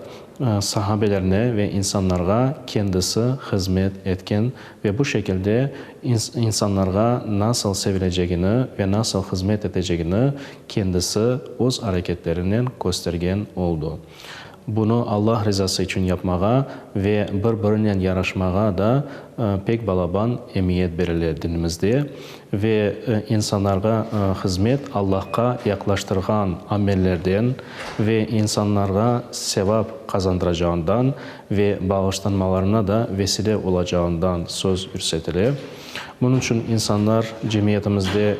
sahabelerine ve insanlarğa kendisi hızmet etken ve bu şekilde insanlarğa nasıl sevilecegini ve nasıl hızmet etecegini kendisi öz areketlerinen köstergen oldu. Bunı Allah rizası içün yapmağa ve bir-birinen yaraşmağa da pek balaban emiyet berile dinimizde ve insanlarğa hızmet Allahqa yaqlaştırğan amellerden ve insanlarğa sevap qazandıracağından ve bağışlanmalarına da vesile olacağından söz yürsetile. Bunıñ içün insanlar cemiyetimizde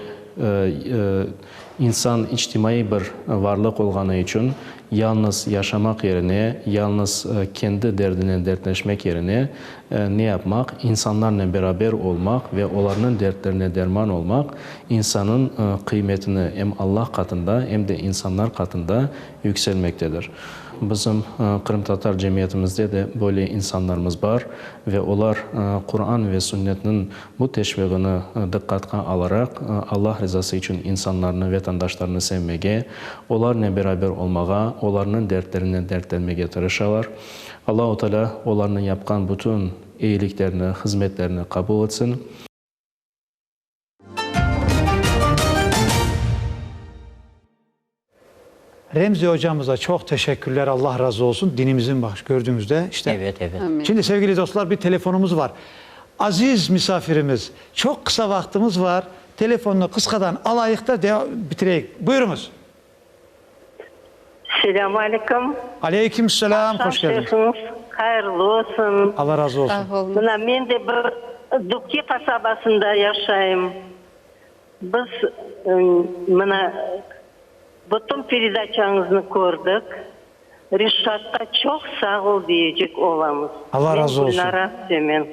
İnsan içtimaiy bir varlıq olğanı içün, yalnız yaşamaq yerine, yalnız kendi derdinen dertleşmek yerine, ne yapmaq? İnsanlarnen beraber olmaq ve olarnıñ dertlerine derman olmaq, insanıñ qıymetini em Allah qatında, em de insanlar qatında yükselmektedir. Bizim qırımtatar cemiyetimizde de böyle insanlarımız bar ve olar Quran ve Sünnetniñ Bu teşviğini diqqatqa alaraq, Allah rizası içün insanlarnı, vetandaşlarnı sevmege, olarnen beraber olmağa, olarnıñ dertlerinen dertlenmege tırışalar. Allahu Teala olarnıñ yapqan bütün eyiliklerini, hızmetlerini qabul etsin. Remzi ocamıza çoq teşekkürler, Allah razı olsun, dinimizin baş, gördüñiz de, işte. Evet, evet. Amin. Şimdi sevgili dostlar bir telefonumuz var. Aziz misafirimiz, çoq qısa vaqtımız var, telefonnı qısqadan alayıq da deva, bitireyik. Buyurıñız. Selâm aleyküm. Aleyküm selâm, hoş Aqşam keldiñiz. şerifıñız hayırlı olsun. Allah razı olsun. Sağ olun. Mına men de bir Dubki qasabasında yaşayım. Biz mına bütün peredaçañıznı kördik. Reşatqa çoq sağ ol diyecek olamız. Allah razı olsun. Men Gülnara Semen.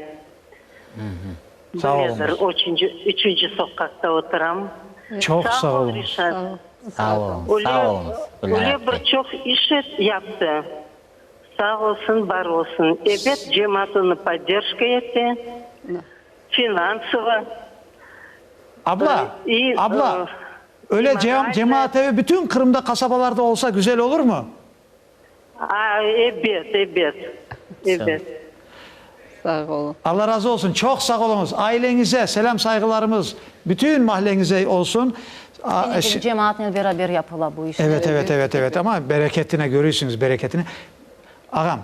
Sağ oluñız. Üçünci, üçünci soqaqta oturam. Çoq sağ ol, oluñız. Reşat. Sağ oluñız, sağ oluñız, Gülnara Öyle apte. bir çoq iş yaptı. Sağ olsun, bar olsun. Ebet, cemaat onı podderjka ete. Finansovo. Abla, abla, öyle cemaat evi bütün Qırımda qasabalarda olsa güzel olurmı? A, ebet, ebet, ebet. Sağ olun. Alla razı olsun, çoq sağ oluñız. Aileñize selâm sayğılarımız, bütün mahleñize olsun. Kene de cemaatnen beraber yapıla bu işler. Evet, evet, evet, evet, amma bereketine görüysiñiz, bereketini. Ağam,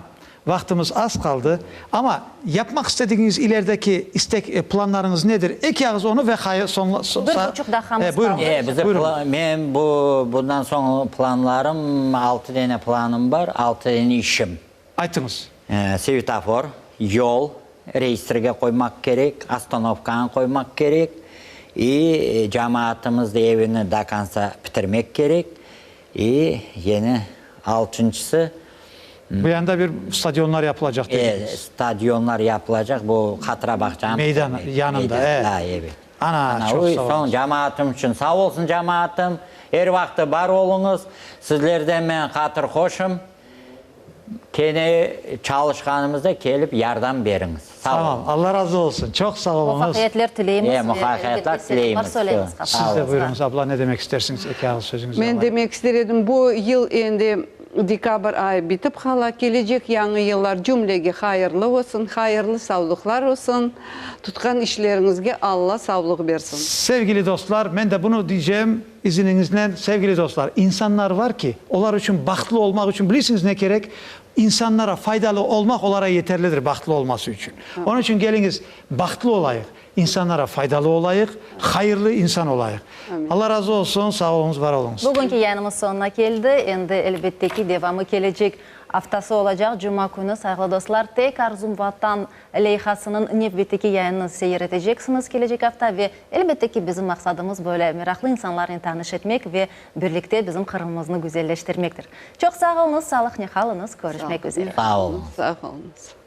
vaqtımız az qaldı, amma yapmaq istedigiñiz ilerideki istek, planlarıñız nedir? Eki ağız onı ve hayır, soñla, Bir buçuq daqqamız buyurıñ, qaldı. E, bize buyurıñ. Men bu, bundan soñ planlarım, altı dene planım bar, altı dene işim. Aytıñız. Svetofor, yol, reyestrge qoymaq kerek, ostanovkanı qoymaq kerek i cemaatımız evini do konca bitirmek kerek. İ yeni altıncısı. Bu yanda bir stadionlar yapılacaq dediñiz. E, stadionlar yapılacaq, bu Hatıra bağçanıñ. Meydan yanında, e. Da, ebet. Ana, çoq sağ oluñız. Soñ cemaatım içün sağ olsun cemaatım, er vaqtı bar oluñız, sizlerden men hatır hoşum. Kene çalışqanımızda kelip yardım beriñiz. Sağ Tamam, oluñız. Alla razı olsun. Çoq sağ oluñız. Muvafaqiyetler tileymiz E, ve muvafaqiyetler elbette selâmlar tileymiz. söyleymiz Siz de qapılarıñızğa. buyurıñız, abla, ne demek istersiñiz? Eki ağız sözüñizni Men alayım. demek ister edim, bu yıl endi dekabr ayı bitip qala, kelecek yañı yıllar cümlege hayırlı olsun, hayırlı savlıqlar olsun, tutqan işleriñizge Alla savlıq bersin. Sevgili dostlar, men de bunı diycem, İziniñiznen, sevgili dostlar, insanlar var ki, olar içün bahtlı olmaq içün bilirsiñiz ne kerek? İnsanlara faydalı olmaq olara yeterlidir bahtlı olması içün. Onıñ içün keliñiz, bahtlı olayıq, insanlara faydalı olayıq, hayırlı insan olayıq. Alla razı olsun, sağ oluñız, var oluñız. Bugünki yayınımız soñuna keldi. Endi, elbette ki, devamı kelecek aftası olacaq, cuma künü, sayğılı dostlar, Tek arzum Vatan leyhasınıñ nevbetteki yayınını seyir eteceksiñiz kelecek afta ve, elbette ki, bizim maqsadımız böyle meraqlı insanlarnen tanış etmek ve birlikte bizim Qırımımıznı güzelleştirmektir. Çoq sağ oluñız, sağlıqnen qalıñız, körüşmek üzere. Sağ oluñız. Sağ oluñız.